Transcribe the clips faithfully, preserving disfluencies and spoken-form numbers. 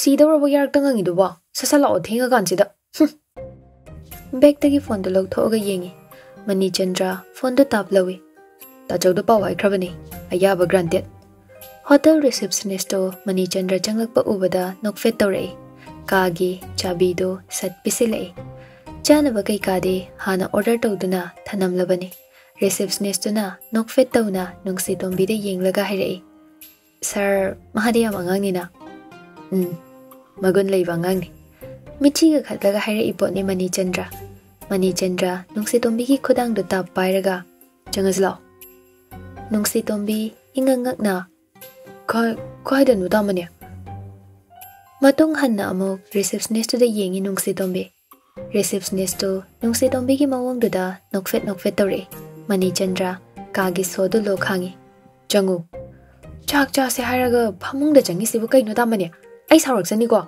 ꯀꯤꯗꯧꯔꯕ ꯌꯥꯔꯛꯇ ꯉꯪꯉꯤꯗꯨꯕꯣ? ꯁꯠ ꯁꯠ ꯂꯥꯛꯑꯣ, ꯊꯦꯡꯉꯀꯥꯟꯁꯤꯗ꯫ ꯍꯨꯝ꯫ ꯕꯦꯒꯇꯒꯤ ꯐꯣꯟꯗꯨ ꯂꯧꯊꯣꯛꯑꯒ ꯌꯦꯡꯉꯤ꯫ ꯃꯅꯤꯆꯟꯗ꯭ꯔ ꯐꯣꯟꯗꯨ ꯇꯥꯞ ꯂꯧꯏ꯫ "ꯇꯥꯆꯧꯗ ꯄꯥꯎ ꯍꯥꯏꯈ꯭ꯔꯕꯅꯤ, ꯑꯌꯥꯕ granted꯫" ꯍꯣꯇꯦꯜ ꯔꯤꯁꯦꯞꯁꯅꯤꯁꯇꯨ ꯃꯅꯤꯆꯟꯗ꯭ꯔ ꯆꯪꯂꯛꯄ ꯎꯕꯗ ꯅꯣꯛꯐꯦꯠ ꯇꯧꯔꯛꯏ꯫ ꯀꯥꯒꯤ ꯆꯥꯕꯤꯗꯨ ꯁꯠ ꯄꯤꯁꯤꯜꯂꯛꯏ꯫ ꯆꯥꯅꯕ ꯀꯩꯀꯥꯗꯤ ꯍꯥꯟꯅ ꯑꯣꯔꯗꯔ ꯇꯧꯗꯨꯅ ꯊꯅꯝꯂꯕꯅꯤ꯫ ꯔꯤꯁꯦꯞꯁꯅꯤꯁꯇꯨꯅ ꯅꯣꯛꯐꯦꯠ ꯇꯧꯅ ꯅꯨꯡꯁꯤꯇꯣꯝꯕꯤꯗ ꯌꯦꯡꯂꯒ ꯍꯥꯏꯔꯛꯏ, "ꯁꯥꯔ, ꯃꯥꯗꯤ ꯌꯥꯝ ꯑꯉꯥꯡꯅꯤꯅ꯫" "ꯎꯝ, ꯃꯒꯨꯟ ꯂꯩꯕ ꯑꯉꯥꯡꯅꯤ꯫" ꯃꯤꯠꯁꯤꯒ ꯈꯠꯂꯒ ꯍꯥꯏꯔꯛꯏ ꯄꯣꯠꯅꯤ ꯃꯅꯤꯆꯟꯗ꯭ꯔ꯫ ꯃꯅꯤꯆꯟꯗ꯭ꯔ ꯅꯨꯡꯁꯤꯇꯣꯝꯕꯤꯒꯤ ꯈꯨꯗꯥꯡꯗꯨ ꯇꯥꯞ ꯄꯥꯏꯔꯒ, "ꯆꯪꯉꯁꯤ ꯂꯥꯛꯑꯣ꯫" ꯅꯨꯡꯁꯤꯇꯣꯝꯕꯤ ꯏꯉꯛ ꯉꯛꯅ, "ꯀꯥꯏ-, ꯀꯥꯏꯗꯅꯣ ꯇꯥꯃꯅꯦ?" ꯃꯇꯨꯡ ꯍꯟꯅ ꯑꯃꯨꯛ ꯔꯤꯁꯦꯞꯁꯅꯤꯁꯇꯨꯗ ꯌꯦꯡꯉꯤ ꯅꯨꯡꯁꯤꯇꯣꯝꯕꯤ꯫ ꯔꯤꯁꯦꯞꯁꯅꯤꯁꯇꯨ ꯅꯨꯡꯁꯤꯇꯣꯝꯕꯤꯒꯤ ꯃꯑꯣꯡꯗꯨꯗ ꯅꯣꯛꯐꯦꯠ ꯅꯣꯛꯐꯦꯠ ꯇꯧꯔꯛꯏ꯫ ꯃꯅꯤꯆꯟꯗ꯭ꯔ ꯀꯥꯒꯤ ꯁꯣꯗꯨ ꯂꯣꯛ ꯍꯥꯡꯉꯤ꯫ "ꯆꯪꯉꯨ꯫" "ꯆꯥꯛ ꯆꯥꯁꯦ ꯍꯥꯏꯔꯒ ꯐꯃꯨꯡꯗ ꯆꯪꯉꯤꯁꯤꯕꯨ ꯀꯩꯅꯣ ꯇꯥꯃꯅꯦ? ꯑꯩ ꯁꯥꯎꯔꯛꯆꯅꯤꯀꯣ꯫"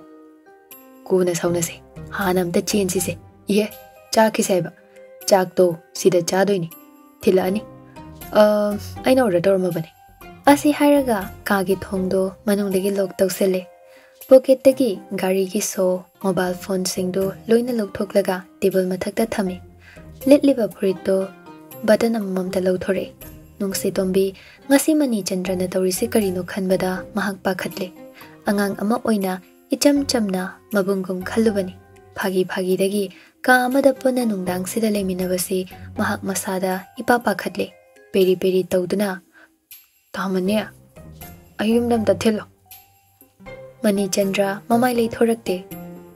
"ꯀꯣꯟꯅ ꯁꯥꯎꯅꯁꯦ, ꯍꯥꯟꯅ ꯑꯝꯇ ꯆꯦꯟꯁꯤꯁꯦ꯫" "ꯏꯍꯦ, ꯆꯥꯈꯤꯁꯦ ꯍꯥꯏꯕ? ꯆꯥꯛꯇꯣ ꯁꯤꯗ ꯆꯥꯗꯣꯏꯅꯤ, ꯊꯤꯜꯂꯛꯑꯅꯤ꯫" "ꯑ, ꯑꯩꯅ ꯑꯣꯔꯗꯔ ꯇꯧꯔꯝꯃꯕꯅꯤ꯫" ꯑꯁꯤ ꯍꯥꯏꯔꯒ ꯀꯥꯒꯤ ꯊꯣꯡꯗꯣ ꯃꯅꯨꯡꯗꯒꯤ ꯂꯣꯛ ꯇꯧꯁꯤꯜꯂꯦ꯫ ꯄꯣꯀꯦꯠꯇꯒꯤ ꯒꯥꯔꯤꯒꯤ ꯁꯣ, ꯃꯣꯕꯥꯏꯜ ꯐꯣꯟꯁꯤꯡꯗꯨ ꯂꯣꯏꯅ ꯂꯧꯊꯣꯛꯂꯒ ꯇꯦꯕꯜ ꯃꯊꯛꯇ ꯊꯝꯃꯤ꯫ ꯂꯤꯠꯂꯤꯕ ꯐꯨꯔꯤꯠꯇꯣ ꯕꯇꯟ ꯑꯃꯃꯝꯇ ꯂꯧꯊꯣꯔꯛꯏ꯫ ꯅꯨꯡꯁꯤꯇꯣꯝꯕꯤ, ꯉꯁꯤ ꯃꯅꯤꯆꯟꯗ꯭ꯔꯅ ꯇꯧꯔꯤꯁꯤ ꯀꯔꯤꯅꯣ ꯈꯟꯕꯗ ꯃꯍꯥꯛ ꯄꯥꯈꯠꯂꯦ꯫ ꯑꯉꯥꯡ ꯑꯃ ꯑꯣꯏꯅ ꯏꯆꯝ ꯆꯝꯅ ꯃꯕꯨꯡꯒꯨꯝ ꯈꯜꯂꯨꯕꯅꯤ꯫ ꯐꯥꯒꯤ ꯐꯥꯒꯤꯗꯒꯤ ꯀꯥ ꯑꯃꯗ ꯄꯨꯟꯅ ꯅꯨꯡꯗꯥꯡꯁꯤꯗ ꯂꯩꯃꯤꯟꯅꯕꯁꯤ ꯃꯍꯥꯛ ꯃꯁꯥꯗ ꯏꯄꯥ ꯄꯥꯈꯠꯂꯦ꯫ ꯄꯦꯔꯤ ꯄꯦꯔꯤ ꯇꯧꯗꯨꯅ, "ꯇꯥꯃꯅꯦ, ꯑꯩ ꯌꯨꯝꯗ ꯑꯝꯇ ꯊꯤꯜꯂꯣ꯫" ꯃꯅꯤꯆꯟꯗ꯭ꯔ ꯃꯃꯥꯏ ꯂꯩꯊꯣꯔꯛꯇꯦ꯫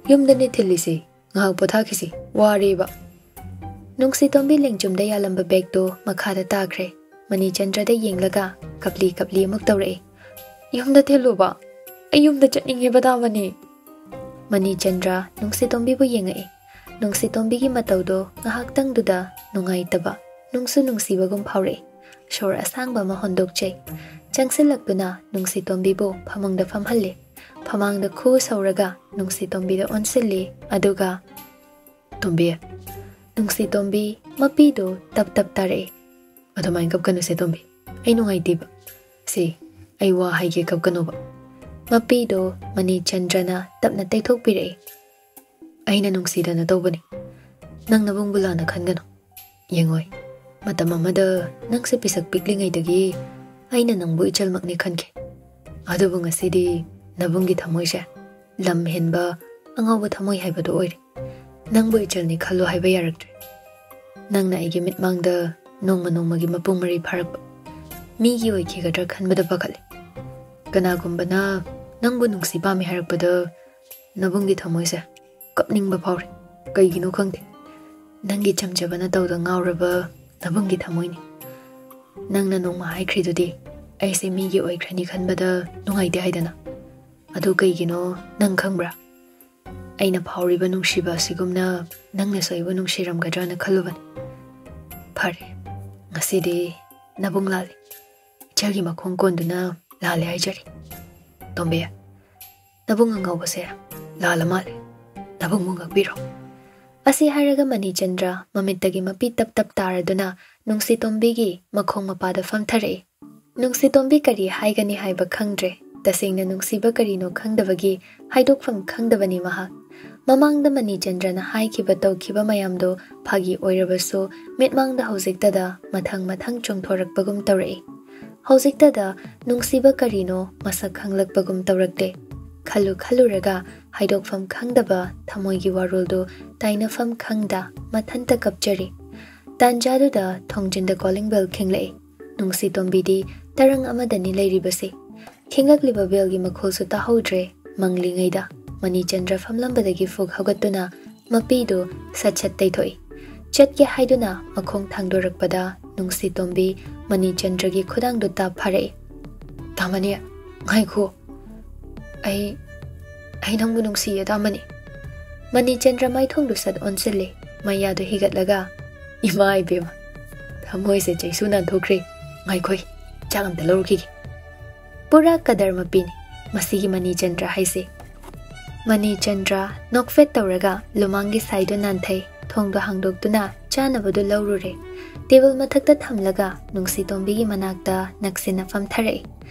"ꯌꯨꯝꯗꯅꯦ ꯊꯤꯜꯂꯤꯁꯤ, ꯉꯥꯏꯍꯥꯛ ꯄꯣꯊꯥꯈꯤꯁꯤ, ꯋꯥꯔꯦꯕ꯫" ꯅꯨꯡꯁꯤꯇꯣꯝꯕꯤ ꯂꯦꯡꯖꯨꯝꯗ ꯌꯥꯜꯂꯝꯕ ꯕꯦꯒꯇꯨ ꯃꯈꯥꯗ ꯇꯥꯈ꯭ꯔꯦ꯫ ꯃꯅꯤꯆꯟꯗ꯭ꯔꯗ ꯌꯦꯡꯂꯒ ꯀꯞꯂꯤ ꯀꯞꯂꯤ ꯑꯃꯨꯛ ꯇꯧꯔꯛꯏ꯫ "ꯌꯨꯝꯗ ꯊꯤꯜꯂꯨꯕ? ꯑꯩ ꯌꯨꯝꯗ ꯆꯠꯅꯤꯡꯉꯦꯕ ꯇꯥꯃꯅꯦ꯫" ꯃꯅꯤꯆꯟꯗ꯭ꯔ ꯅꯨꯡꯁꯤꯇꯣꯝꯕꯤꯕꯨ ꯌꯦꯡꯉꯛꯏ꯫ ꯅꯨꯡꯁꯤꯇꯣꯝꯕꯤꯒꯤ ꯃꯇꯧꯗꯣ ꯉꯥꯏꯍꯥꯛꯇꯪꯗꯨꯗ ꯅꯨꯡꯉꯥꯏꯇꯕ, ꯅꯨꯡꯁꯨ ꯅꯨꯡꯁꯤꯕꯒꯨꯝ ꯐꯥꯎꯔꯛꯏ꯫ ꯁꯣꯔ ꯑꯁꯥꯡꯕ ꯑꯃ ꯍꯣꯟꯗꯣꯛꯆꯩ꯫ ꯆꯪꯁꯤꯜꯂꯛꯇꯨꯅ ꯅꯨꯡꯁꯤꯇꯣꯝꯕꯤꯕꯨ ꯐꯃꯨꯡꯗ ꯐꯝꯍꯜꯂꯤ꯫ ꯐꯃꯥꯡꯗ ꯈꯨ ꯁꯧꯔꯒ ꯅꯨꯡꯁꯤꯇꯣꯝꯕꯤꯗ ꯑꯣꯟꯁꯤꯜꯂꯤ, ꯑꯗꯨꯒ, "ꯇꯣꯝꯕꯤ꯫" ꯅꯨꯡꯁꯤꯇꯣꯝꯕꯤ ꯃꯄꯤꯗꯨ ꯇꯞ ꯇꯞ ꯇꯥꯔꯛꯏ꯫ "ꯑꯗꯨꯃꯥꯏꯅ ꯀꯞꯀꯅꯨꯁꯦ ꯇꯣꯝꯕꯤ, ꯑꯩ ꯅꯨꯡꯉꯥꯏꯇꯦꯕ꯫ ꯁꯦ, ꯑꯩ ꯋꯥ ꯍꯥꯏꯒꯦ, ꯀꯞꯀꯅꯣꯕ꯫ ꯃꯄꯤꯗꯣ ꯃꯅꯤꯆꯟꯗ꯭ꯔꯅ ꯇꯞꯅ ꯇꯩꯊꯣꯛꯄꯤꯔꯛꯏ꯫ "ꯑꯩꯅ ꯅꯨꯡꯁꯤꯗꯅ ꯇꯧꯕꯅꯤ꯫ ꯅꯪ ꯅꯕꯨꯡꯕꯨ ꯂꯥꯟꯅ ꯈꯟꯒꯅꯨ꯫ ꯌꯦꯡꯉꯣꯏ, ꯃꯇꯝ ꯑꯃꯗ ꯅꯪꯁꯦ ꯄꯤꯁꯛ ꯄꯤꯛꯂꯤꯉꯩꯗꯒꯤ ꯑꯩꯅ ꯅꯪꯕꯨ ꯏꯆꯜꯃꯛꯅꯤ ꯈꯟꯈꯤ꯫ ꯑꯗꯨꯕꯨ ꯉꯁꯤꯗꯤ ꯅꯕꯨꯡꯒꯤ ꯊꯃꯣꯏꯁꯦ ꯂꯝ ꯍꯦꯟꯕ ꯑꯉꯥꯎꯕ ꯊꯃꯣꯏ ꯍꯥꯏꯕꯗꯨ ꯑꯣꯏꯔꯦ꯫ ꯅꯪꯕꯨ ꯏꯆꯜꯅꯤ ꯈꯜꯂꯣ ꯍꯥꯏꯕ ꯌꯥꯔꯛꯇ꯭ꯔꯦ꯫ ꯅꯪꯅ ꯑꯩꯒꯤ ꯃꯤꯠꯃꯥꯡꯗ ꯅꯣꯡꯃ ꯅꯣꯡꯃꯒꯤ ꯃꯄꯨꯡ ꯃꯔꯩ ꯐꯥꯔꯛꯄ ꯃꯤꯒꯤ ꯑꯣꯏꯈꯤꯒꯗ꯭ꯔꯥ ꯈꯟꯕꯗ ꯄꯥꯈꯠꯂꯤ꯫ ꯀꯅꯥꯒꯨꯝꯕꯅ ꯅꯪꯕꯨ ꯅꯨꯡꯁꯤ ꯄꯥꯝꯃꯤ ꯍꯥꯏꯔꯛꯄꯗ ꯅꯕꯨꯡꯒꯤ ꯊꯃꯣꯏꯁꯦ ꯀꯞꯅꯤꯡꯕ ꯐꯥꯎꯔꯦ꯫ ꯀꯩꯒꯤꯅꯣ ꯈꯪꯗꯦ, ꯅꯪꯒꯤ ꯆꯝꯖꯕ ꯅꯇꯧꯗ ꯉꯥꯎꯔꯕ ꯅꯕꯨꯡꯒꯤ ꯊꯃꯣꯏꯅꯤ꯫ ꯅꯪꯅ ꯅꯣꯡꯃ ꯍꯥꯏꯈ꯭ꯔꯤꯗꯨꯗꯤ ꯑꯩꯁꯦ ꯃꯤꯒꯤ ꯑꯣꯏꯈ꯭ꯔꯅꯤ ꯈꯟꯕꯗ ꯅꯨꯡꯉꯥꯏꯇꯦ ꯍꯥꯏꯗꯅ꯫ ꯑꯗꯨ ꯀꯩꯒꯤꯅꯣ ꯅꯪ ꯈꯪꯕ꯭ꯔꯥ? ꯑꯩꯅ ꯐꯥꯎꯔꯤꯕ ꯅꯨꯡꯁꯤꯕ ꯑꯁꯤꯒꯨꯝꯅ ꯅꯪꯅꯁꯨ ꯑꯩꯕꯨ ꯅꯨꯡꯁꯤꯔꯝꯒꯗ꯭ꯔꯅ ꯈꯜꯂꯨꯕꯅꯤ꯫ ꯐꯔꯦ, ꯉꯁꯤꯗꯤ ꯅꯕꯨꯡ ꯂꯥꯜꯂꯤ꯫ ꯏꯆꯜꯒꯤ ꯃꯈꯣꯡ ꯀꯣꯟꯗꯨꯅ ꯂꯥꯜꯂꯦ ꯍꯥꯏꯖꯔꯤ꯫ ꯇꯣꯝꯕꯤ, ꯅꯕꯨꯡ ꯑꯉꯥꯎꯕꯁꯦ ꯂꯥꯜꯂ ꯃꯥꯜꯂꯦ꯫ ꯅꯕꯨꯡꯕꯨ ꯉꯥꯛꯄꯤꯔꯣ꯫" ꯑꯁꯤ ꯍꯥꯏꯔꯒ ꯃꯅꯤꯆꯟꯗ꯭ꯔ ꯃꯃꯤꯠꯇꯒꯤ ꯃꯄꯤ ꯇꯞ ꯇꯞ ꯇꯥꯔꯗꯨꯅ ꯅꯨꯡꯁꯤꯇꯣꯝꯕꯤꯒꯤ ꯃꯈꯣꯡ ꯃꯄꯥꯗ ꯐꯝꯊꯔꯛꯏ꯫ ꯅꯨꯡꯁꯤꯇꯣꯝꯕꯤ ꯀꯔꯤ ꯍꯥꯏꯒꯅꯤ ꯍꯥꯏꯕ ꯈꯪꯗ꯭ꯔꯦ꯫ ꯇꯁꯦꯡꯅ ꯅꯨꯡꯁꯤꯕ ꯀꯔꯤꯅꯣ ꯈꯪꯗꯕꯒꯤ ꯍꯥꯏꯗꯣꯛꯐꯝ ꯈꯪꯗꯕꯅꯤ ꯃꯍꯥꯛ꯫ ꯃꯃꯥꯡꯗ ꯃꯅꯤꯆꯟꯗ꯭ꯔꯅ ꯍꯥꯏꯈꯤꯕ ꯇꯧꯈꯤꯕ ꯃꯌꯥꯝꯗꯣ ꯐꯥꯒꯤ ꯑꯣꯏꯔꯕꯁꯨ ꯃꯤꯠꯃꯥꯡꯗ ꯍꯧꯖꯤꯛꯇꯗ ꯃꯊꯪ ꯃꯊꯪ ꯆꯣꯡꯊꯣꯔꯛꯄꯒꯨꯝ ꯇꯧꯔꯛꯏ꯫ ꯍꯧꯖꯤꯛꯇꯗ ꯅꯨꯡꯁꯤꯕ ꯀꯔꯤꯅꯣ ꯃꯁꯛ ꯈꯪꯂꯛꯄꯒꯨꯝ ꯇꯧꯔꯛꯇꯦ꯫ ꯈꯜꯂꯨ ꯈꯜꯂꯨꯔꯒ ꯍꯥꯏꯗꯣꯛꯐꯝ ꯈꯪꯗꯕ ꯊꯃꯣꯏꯒꯤ ꯋꯥꯔꯣꯜꯗꯨ ꯇꯥꯏꯅꯐꯝ ꯈꯪꯗ ꯃꯊꯟꯇ ꯀꯞꯆꯔꯤ꯫ ꯇꯥꯟꯖꯥꯗꯨꯗ ꯊꯣꯡꯖꯤꯟꯗ calling bell ꯈꯤꯡꯂꯛꯏ꯫ ꯅꯨꯡꯁꯤꯇꯣꯝꯕꯤꯗꯤ ꯇꯔꯪ ꯑꯃꯗꯅꯤ ꯂꯩꯔꯤꯕꯁꯤ꯫ ꯈꯤꯡꯂꯛꯂꯤꯕ bellꯒꯤ ꯃꯈꯣꯜꯁꯨ ꯇꯥꯍꯧꯗ꯭ꯔꯦ꯫ ꯃꯪꯂꯤꯉꯩꯗ ꯃꯅꯤꯆꯟꯗ꯭ꯔ ꯐꯝꯂꯝꯕꯗꯒꯤ ꯐꯨꯛ ꯍꯧꯒꯠꯇꯨꯅ ꯃꯄꯤꯗꯨ ꯁꯠ ꯁꯠ ꯇꯩꯊꯣꯛꯏ꯫ ꯆꯠꯀꯦ ꯍꯥꯏꯗꯨꯅ ꯃꯈꯣꯡ ꯊꯥꯡꯗꯣꯔꯛꯄꯗ ꯅꯨꯡꯁꯤꯇꯣꯝꯕꯤ ꯃꯅꯤꯆꯟꯗ꯭ꯔꯒꯤ ꯈꯨꯗꯥꯡꯗꯨ ꯇꯥꯞ ꯐꯥꯔꯛꯏ꯫ "ꯇꯥꯃꯅꯤ, ꯉꯥꯏꯈꯣ꯫ ꯑꯩ, ꯑꯩ ꯅꯪꯕꯨ ꯅꯨꯡꯁꯤꯌꯦ, ꯇꯥꯃꯅꯤ꯫" ꯃꯅꯤꯆꯟꯗ꯭ꯔ ꯃꯥꯏꯊꯣꯡꯗꯨ ꯁꯠ ꯑꯣꯟꯁꯤꯜꯂꯤ꯫ ꯃꯌꯥꯗꯨ ꯍꯤꯒꯠꯂꯒ, "ꯏꯃꯥ ꯏꯕꯦꯝꯃ, ꯊꯃꯣꯏꯁꯦ ꯆꯩꯁꯨ ꯅꯥꯟꯊꯣꯛꯈ꯭ꯔꯦ꯫ ꯉꯥꯏꯈꯣꯏ, ꯆꯥꯛ ꯑꯝꯇ ꯂꯧꯔꯨꯈꯤꯒꯦ꯫" ꯄꯨꯔꯥ ꯀꯗꯔ ꯃꯄꯤꯅꯤ ꯃꯁꯤꯒꯤ ꯃꯅꯤꯆꯟꯗ꯭ꯔ ꯍꯥꯏꯁꯦ꯫ ꯃꯅꯤꯆꯟꯗ꯭ꯔ ꯅꯣꯛꯐꯦꯠ ꯇꯧꯔꯒ ꯂꯨꯃꯥꯡꯒꯤ ꯁꯥꯏꯗꯨ ꯅꯥꯟꯊꯩ꯫ ꯊꯣꯡꯗꯨ ꯍꯥꯡꯗꯣꯛꯇꯨꯅ ꯆꯥꯅꯕꯗꯨ ꯂꯧꯔꯨꯔꯦ꯫ ꯇꯦꯕꯜ ꯃꯊꯛꯇ ꯊꯝꯂꯒ ꯅꯨꯡꯁꯤꯇꯣꯝꯕꯤꯒꯤ ꯃꯅꯥꯛꯇ ꯅꯛꯁꯤꯟꯅ ꯐꯝꯊꯔꯛꯏ꯫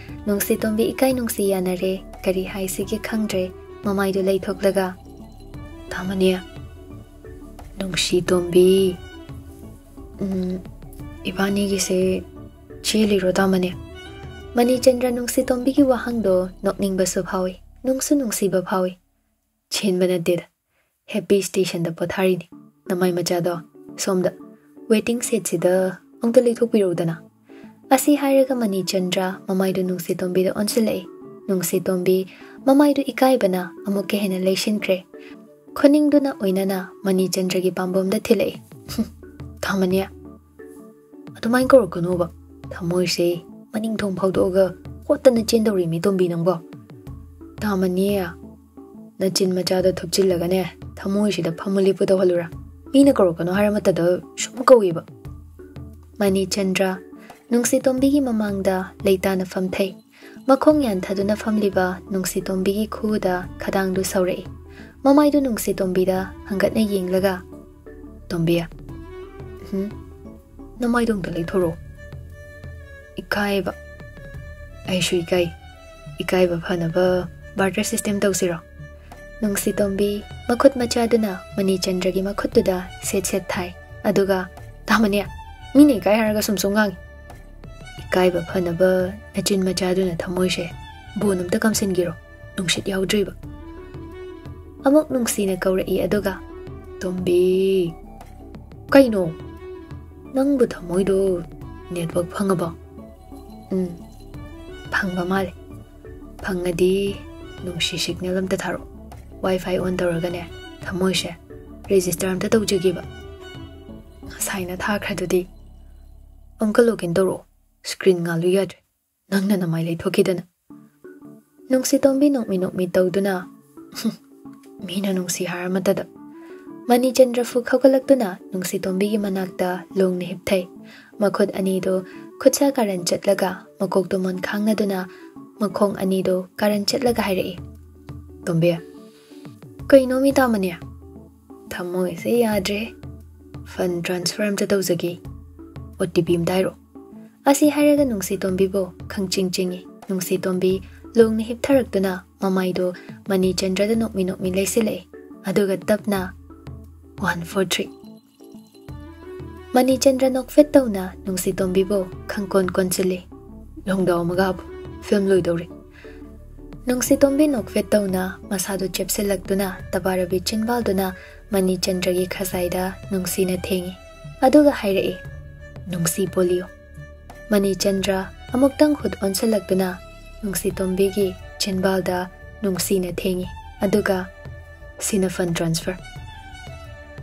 ꯅꯨꯡꯁꯤꯇꯣꯝꯕꯤ ꯏꯀꯥꯏ ꯅꯨꯡꯁꯤ ꯌꯥꯅꯔꯦ꯫ ꯀꯔꯤ ꯍꯥꯏꯁꯤꯒꯦ ꯈꯪꯗ꯭ꯔꯦ ꯃꯃꯥꯏꯗꯨ ꯂꯩꯊꯣꯛꯂꯒ꯫ "ꯇꯥꯃꯅꯤ, ꯅꯨꯡꯁꯤ ꯇꯣꯝꯕꯤ, ꯎꯝ, ꯏꯕꯥꯅꯤꯒꯤꯁꯦ ꯆꯦꯜꯂꯤꯔꯣ ꯇꯥꯃꯅꯤ?" ꯃꯅꯤꯆꯟꯗ꯭ꯔ ꯅꯨꯡꯁꯤ ꯇꯣꯝꯕꯤꯒꯤ ꯋꯥꯍꯪꯗꯣ ꯅꯣꯛꯅꯤꯡꯕꯁꯨ ꯐꯥꯎꯏ, ꯅꯨꯡꯁꯨ ꯅꯨꯡꯁꯤꯕ ꯐꯥꯎꯏ꯫ "ꯆꯦꯟꯕ ꯅꯠꯇꯦꯗ, ꯍꯦꯄꯤ ꯁ꯭ꯇꯦꯁꯟꯗ ꯄꯣꯊꯥꯔꯤꯅꯤ꯫ ꯅꯃꯥꯏ ꯃꯆꯥꯗꯣ ꯁꯣꯝꯗ ꯋꯦꯇꯤꯡ ꯁꯦꯠꯁꯤꯗ ꯑꯃꯨꯛꯇ ꯂꯩꯊꯣꯛꯄꯤꯔꯛꯎꯗꯅ꯫" ꯑꯁꯤ ꯍꯥꯏꯔꯒ ꯃꯅꯤꯆꯟꯗ꯭ꯔ ꯃꯃꯥꯏꯗꯨ ꯅꯨꯡꯁꯤ ꯇꯣꯝꯕꯤꯗ ꯑꯣꯟꯁꯤꯜꯂꯛꯏ꯫ ꯅꯨꯡꯁꯤ ꯇꯣꯝꯕꯤ ꯃꯃꯥꯏꯗꯨ ꯏꯀꯥꯏꯕꯅ ꯑꯃꯨꯛꯀ ꯍꯦꯟꯅ ꯂꯩꯁꯤꯟꯈ꯭ꯔꯦ꯫ ꯈꯨꯅꯤꯡꯗꯨꯅ ꯑꯣꯏꯅꯅ ꯃꯅꯤꯆꯟꯗ꯭ꯔꯒꯤ ꯄꯥꯝꯕꯣꯝꯗ ꯊꯤꯜꯂꯛꯏ꯫ "ꯍꯨꯝ, ꯇꯥꯃꯅꯤ, ꯑꯗꯨꯃꯥꯏꯅ ꯀꯧꯔꯛꯀꯅꯣꯕ꯫ ꯊꯃꯣꯏꯁꯦ ꯃꯅꯤꯡ ꯊꯣꯡ ꯐꯥꯎꯗꯣꯛꯑꯒ ꯍꯣꯠꯇꯅ ꯆꯦꯟꯗꯧꯔꯤꯃꯤ ꯇꯣꯝꯕꯤ ꯅꯪꯕꯣ꯫ ꯇꯥꯃꯅꯤ, ꯅꯆꯤꯟ ꯃꯆꯥꯗꯣ ꯊꯨꯞꯆꯤꯜꯂꯒꯅꯦ, ꯊꯃꯣꯏꯁꯤꯗ ꯐꯝꯃꯨ ꯂꯦꯞꯄꯨ ꯇꯧꯍꯜꯂꯨꯔꯥ? ꯃꯤꯅ ꯀꯧꯔꯛꯀꯅꯣ ꯍꯥꯏꯔ ꯃꯇꯗ ꯁꯨꯝ ꯀꯧꯏꯕ꯫" ꯃꯅꯤꯆꯟꯗ꯭ꯔ ꯅꯨꯡꯁꯤ ꯇꯣꯝꯕꯤꯒꯤ ꯃꯃꯥꯡꯗ ꯂꯩꯇꯥꯅ ꯐꯝꯊꯩ꯫ ꯃꯈꯣꯡ ꯌꯥꯟꯊꯗꯨꯅ ꯐꯝꯂꯤꯕ ꯅꯨꯡꯁꯤ ꯇꯣꯝꯕꯤꯒꯤ ꯈꯨꯗ ꯈꯗꯥꯡꯗꯨ ꯁꯧꯔꯛꯏ꯫ ꯃꯃꯥꯏꯗꯨ ꯅꯨꯡꯁꯤ ꯇꯣꯝꯕꯤꯗ ꯍꯪꯒꯠꯅ ꯌꯦꯡꯂꯒ, "ꯇꯣꯝꯕꯤ, ꯎꯝ, ꯅꯃꯥꯏꯗꯣ ꯑꯝꯇ ꯂꯩꯊꯣꯔꯛꯑꯣ꯫" "ꯏꯀꯥꯏꯕ? ꯑꯩꯁꯨ ꯏꯀꯥꯏ꯫ ꯏꯀꯥꯏꯕ ꯐꯅꯕ ꯕꯥꯔꯇꯔ ꯁꯤꯁꯇꯦꯝ ꯇꯧꯁꯤꯔꯣ?" ꯅꯨꯡꯁꯤ ꯇꯣꯝꯕꯤ ꯃꯈꯨꯠ ꯃꯆꯥꯗꯨꯅ ꯃꯅꯤꯆꯟꯗ꯭ꯔꯒꯤ ꯃꯈꯨꯠꯇꯨꯗ ꯁꯦꯠ ꯁꯦꯠ ꯊꯥꯏ꯫ ꯑꯗꯨꯒ, "ꯇꯥꯃꯅꯤ, ꯃꯤꯅ ꯏꯀꯥꯏ ꯍꯥꯏꯔꯒ ꯁꯨꯝ ꯁꯨꯝ ꯉꯥꯡꯉꯤ꯫ ꯏꯀꯥꯏꯕ ꯐꯅꯕ ꯅꯆꯤꯟ ꯃꯆꯥꯗꯨꯅ ꯊꯃꯣꯏꯁꯦ ꯕꯣꯟ ꯑꯝꯇ ꯀꯥꯝꯁꯤꯟꯈꯤꯔꯣ, ꯅꯨꯡꯁꯤꯠ ꯌꯥꯎꯗ꯭ꯔꯤꯕ꯫" ꯑꯃꯨꯛ ꯅꯨꯡꯁꯤꯅ ꯀꯧꯔꯛꯏ ꯑꯗꯨꯒ, "ꯇꯣꯝꯕꯤ, ꯀꯩꯅꯣ? ꯅꯪꯕꯨ ꯊꯃꯣꯏꯗꯣ ꯅꯦꯠꯋꯥꯛ ꯐꯪꯉꯕꯣ?" "ꯎꯝ, ꯐꯪꯕ ꯃꯥꯜꯂꯦ꯫ ꯐꯪꯉꯗꯤ ꯅꯨꯡꯁꯤ ꯁꯤꯒꯅꯦꯜ ꯑꯝꯇ ꯊꯥꯔꯛꯑꯣ꯫ ꯋꯥꯏ ꯐꯥꯏ ꯑꯣꯟ ꯇꯧꯔꯒꯅꯦ, ꯊꯃꯣꯏꯁꯦ ꯔꯦꯖꯤꯁꯇꯔ ꯑꯝꯇ ꯇꯧꯖꯒꯦꯕ꯫ ꯉꯁꯥꯏꯅ ꯊꯥꯈ꯭ꯔꯗꯨꯗꯤ꯫ ꯑꯃꯨꯛꯀ ꯂꯣꯒ ꯏꯟ ꯇꯧꯔꯛꯑꯣ꯫ ꯁ꯭ꯀ꯭ꯔꯤꯟ ꯉꯥꯜꯂꯨ ꯌꯥꯗ꯭ꯔꯦ, ꯅꯪꯅ ꯅꯃꯥꯏ ꯂꯩꯊꯣꯛꯈꯤꯗꯅ꯫" ꯅꯨꯡꯁꯤ ꯇꯣꯝꯕꯤ ꯅꯣꯛꯃꯤ ꯅꯣꯛꯃꯤ ꯇꯧꯗꯨꯅ, "ꯃꯤꯅ ꯅꯨꯡꯁꯤ ꯍꯥꯏꯔ ꯃꯇꯗ꯫" ꯃꯅꯤꯆꯟꯗ꯭ꯔ ꯐꯨꯛ ꯍꯧꯒꯠꯂꯛꯇꯨꯅ ꯅꯨꯡꯁꯤ ꯇꯣꯝꯕꯤꯒꯤ ꯃꯅꯥꯛꯇ ꯂꯣꯡꯅ ꯍꯤꯞꯊꯩ꯫ ꯃꯈꯨꯠ ꯑꯅꯤꯗꯨ ꯈꯨꯠꯁꯥ ꯀꯥꯔꯟ ꯆꯠꯂꯒ ꯃꯀꯣꯛꯇꯨ ꯃꯣꯟ ꯈꯥꯡꯅꯗꯨꯅ ꯃꯈꯣꯡ ꯑꯅꯤꯗꯨ ꯀꯥꯔꯟ ꯆꯠꯂꯒ ꯍꯥꯏꯔꯛꯏ, "ꯇꯣꯝꯕꯤ, ꯀꯩꯅꯣ ꯃꯤ ꯇꯥꯃꯅꯤ? ꯊꯃꯣꯏꯁꯦ ꯌꯥꯗ꯭ꯔꯦ꯫ ꯐꯟ ꯇ꯭ꯔꯥꯟꯁꯐꯔ ꯑꯝꯇ ꯇꯧꯖꯒꯦ꯫ ꯑꯣ ꯇꯤ ꯄꯤ ꯑꯝꯇ ꯍꯥꯏꯔꯛꯑꯣ꯫" ꯑꯁꯤ ꯍꯥꯏꯔꯒ ꯅꯨꯡꯁꯤ ꯇꯣꯝꯕꯤꯕꯨ ꯈꯪꯆꯤꯡ ꯆꯤꯡꯏ꯫ ꯅꯨꯡꯁꯤ ꯇꯣꯝꯕꯤ ꯂꯣꯡꯅ ꯍꯤꯞꯊꯔꯛꯇꯨꯅ ꯃꯃꯥꯏꯗꯣ ꯃꯅꯤꯆꯟꯗ꯭ꯔꯗ ꯅꯣꯛꯃꯤ ꯅꯣꯛꯃꯤ ꯂꯩꯁꯤꯜꯂꯛꯏ꯫ ꯑꯗꯨꯒ ꯇꯞꯅ, "One, four, three." ꯃꯅꯤꯆꯟꯗ꯭ꯔ ꯅꯣꯛꯐꯦꯠ ꯇꯧꯅ ꯅꯨꯡꯁꯤꯇꯣꯝꯕꯤꯕꯨ ꯈꯪꯀꯣꯟ ꯀꯣꯟꯁꯤꯜꯂꯤ꯫ "ꯂꯣꯡꯗꯥꯎ ꯑꯃꯒ ꯍꯥꯞꯄꯨ, ꯐꯤꯂꯝ ꯂꯣꯏꯗꯧꯔꯦ꯫" ꯅꯨꯡꯁꯤꯇꯣꯝꯕꯤ ꯅꯣꯛꯐꯦꯠ ꯇꯧꯅ ꯃꯁꯥꯗꯨ ꯆꯦꯞꯁꯤꯜꯂꯛꯇꯨꯅ ꯇꯕꯥꯔꯕꯤ ꯆꯤꯟꯕꯥꯜꯗꯨꯅ ꯃꯅꯤꯆꯟꯗ꯭ꯔꯒꯤ ꯈꯖꯥꯏꯗ ꯅꯨꯡꯁꯤꯅ ꯊꯦꯡꯉꯤ꯫ ꯑꯗꯨꯒ ꯍꯥꯏꯔꯛꯏ, "ꯅꯨꯡꯁꯤ ꯄꯣꯂꯤꯌꯣ꯫" ꯃꯅꯤꯆꯟꯗ꯭ꯔ ꯑꯃꯨꯛꯇꯪ ꯍꯨꯠ ꯑꯣꯟꯁꯤꯜꯂꯛꯇꯨꯅ ꯅꯨꯡꯁꯤꯇꯣꯝꯕꯤꯒꯤ ꯆꯤꯟꯕꯥꯜꯗ ꯅꯨꯡꯁꯤꯅ ꯊꯦꯡꯉꯤ꯫ ꯑꯗꯨꯒ, "ꯁꯤꯅ ꯐꯟ ꯇ꯭ꯔꯥꯟꯁꯐꯔ꯫"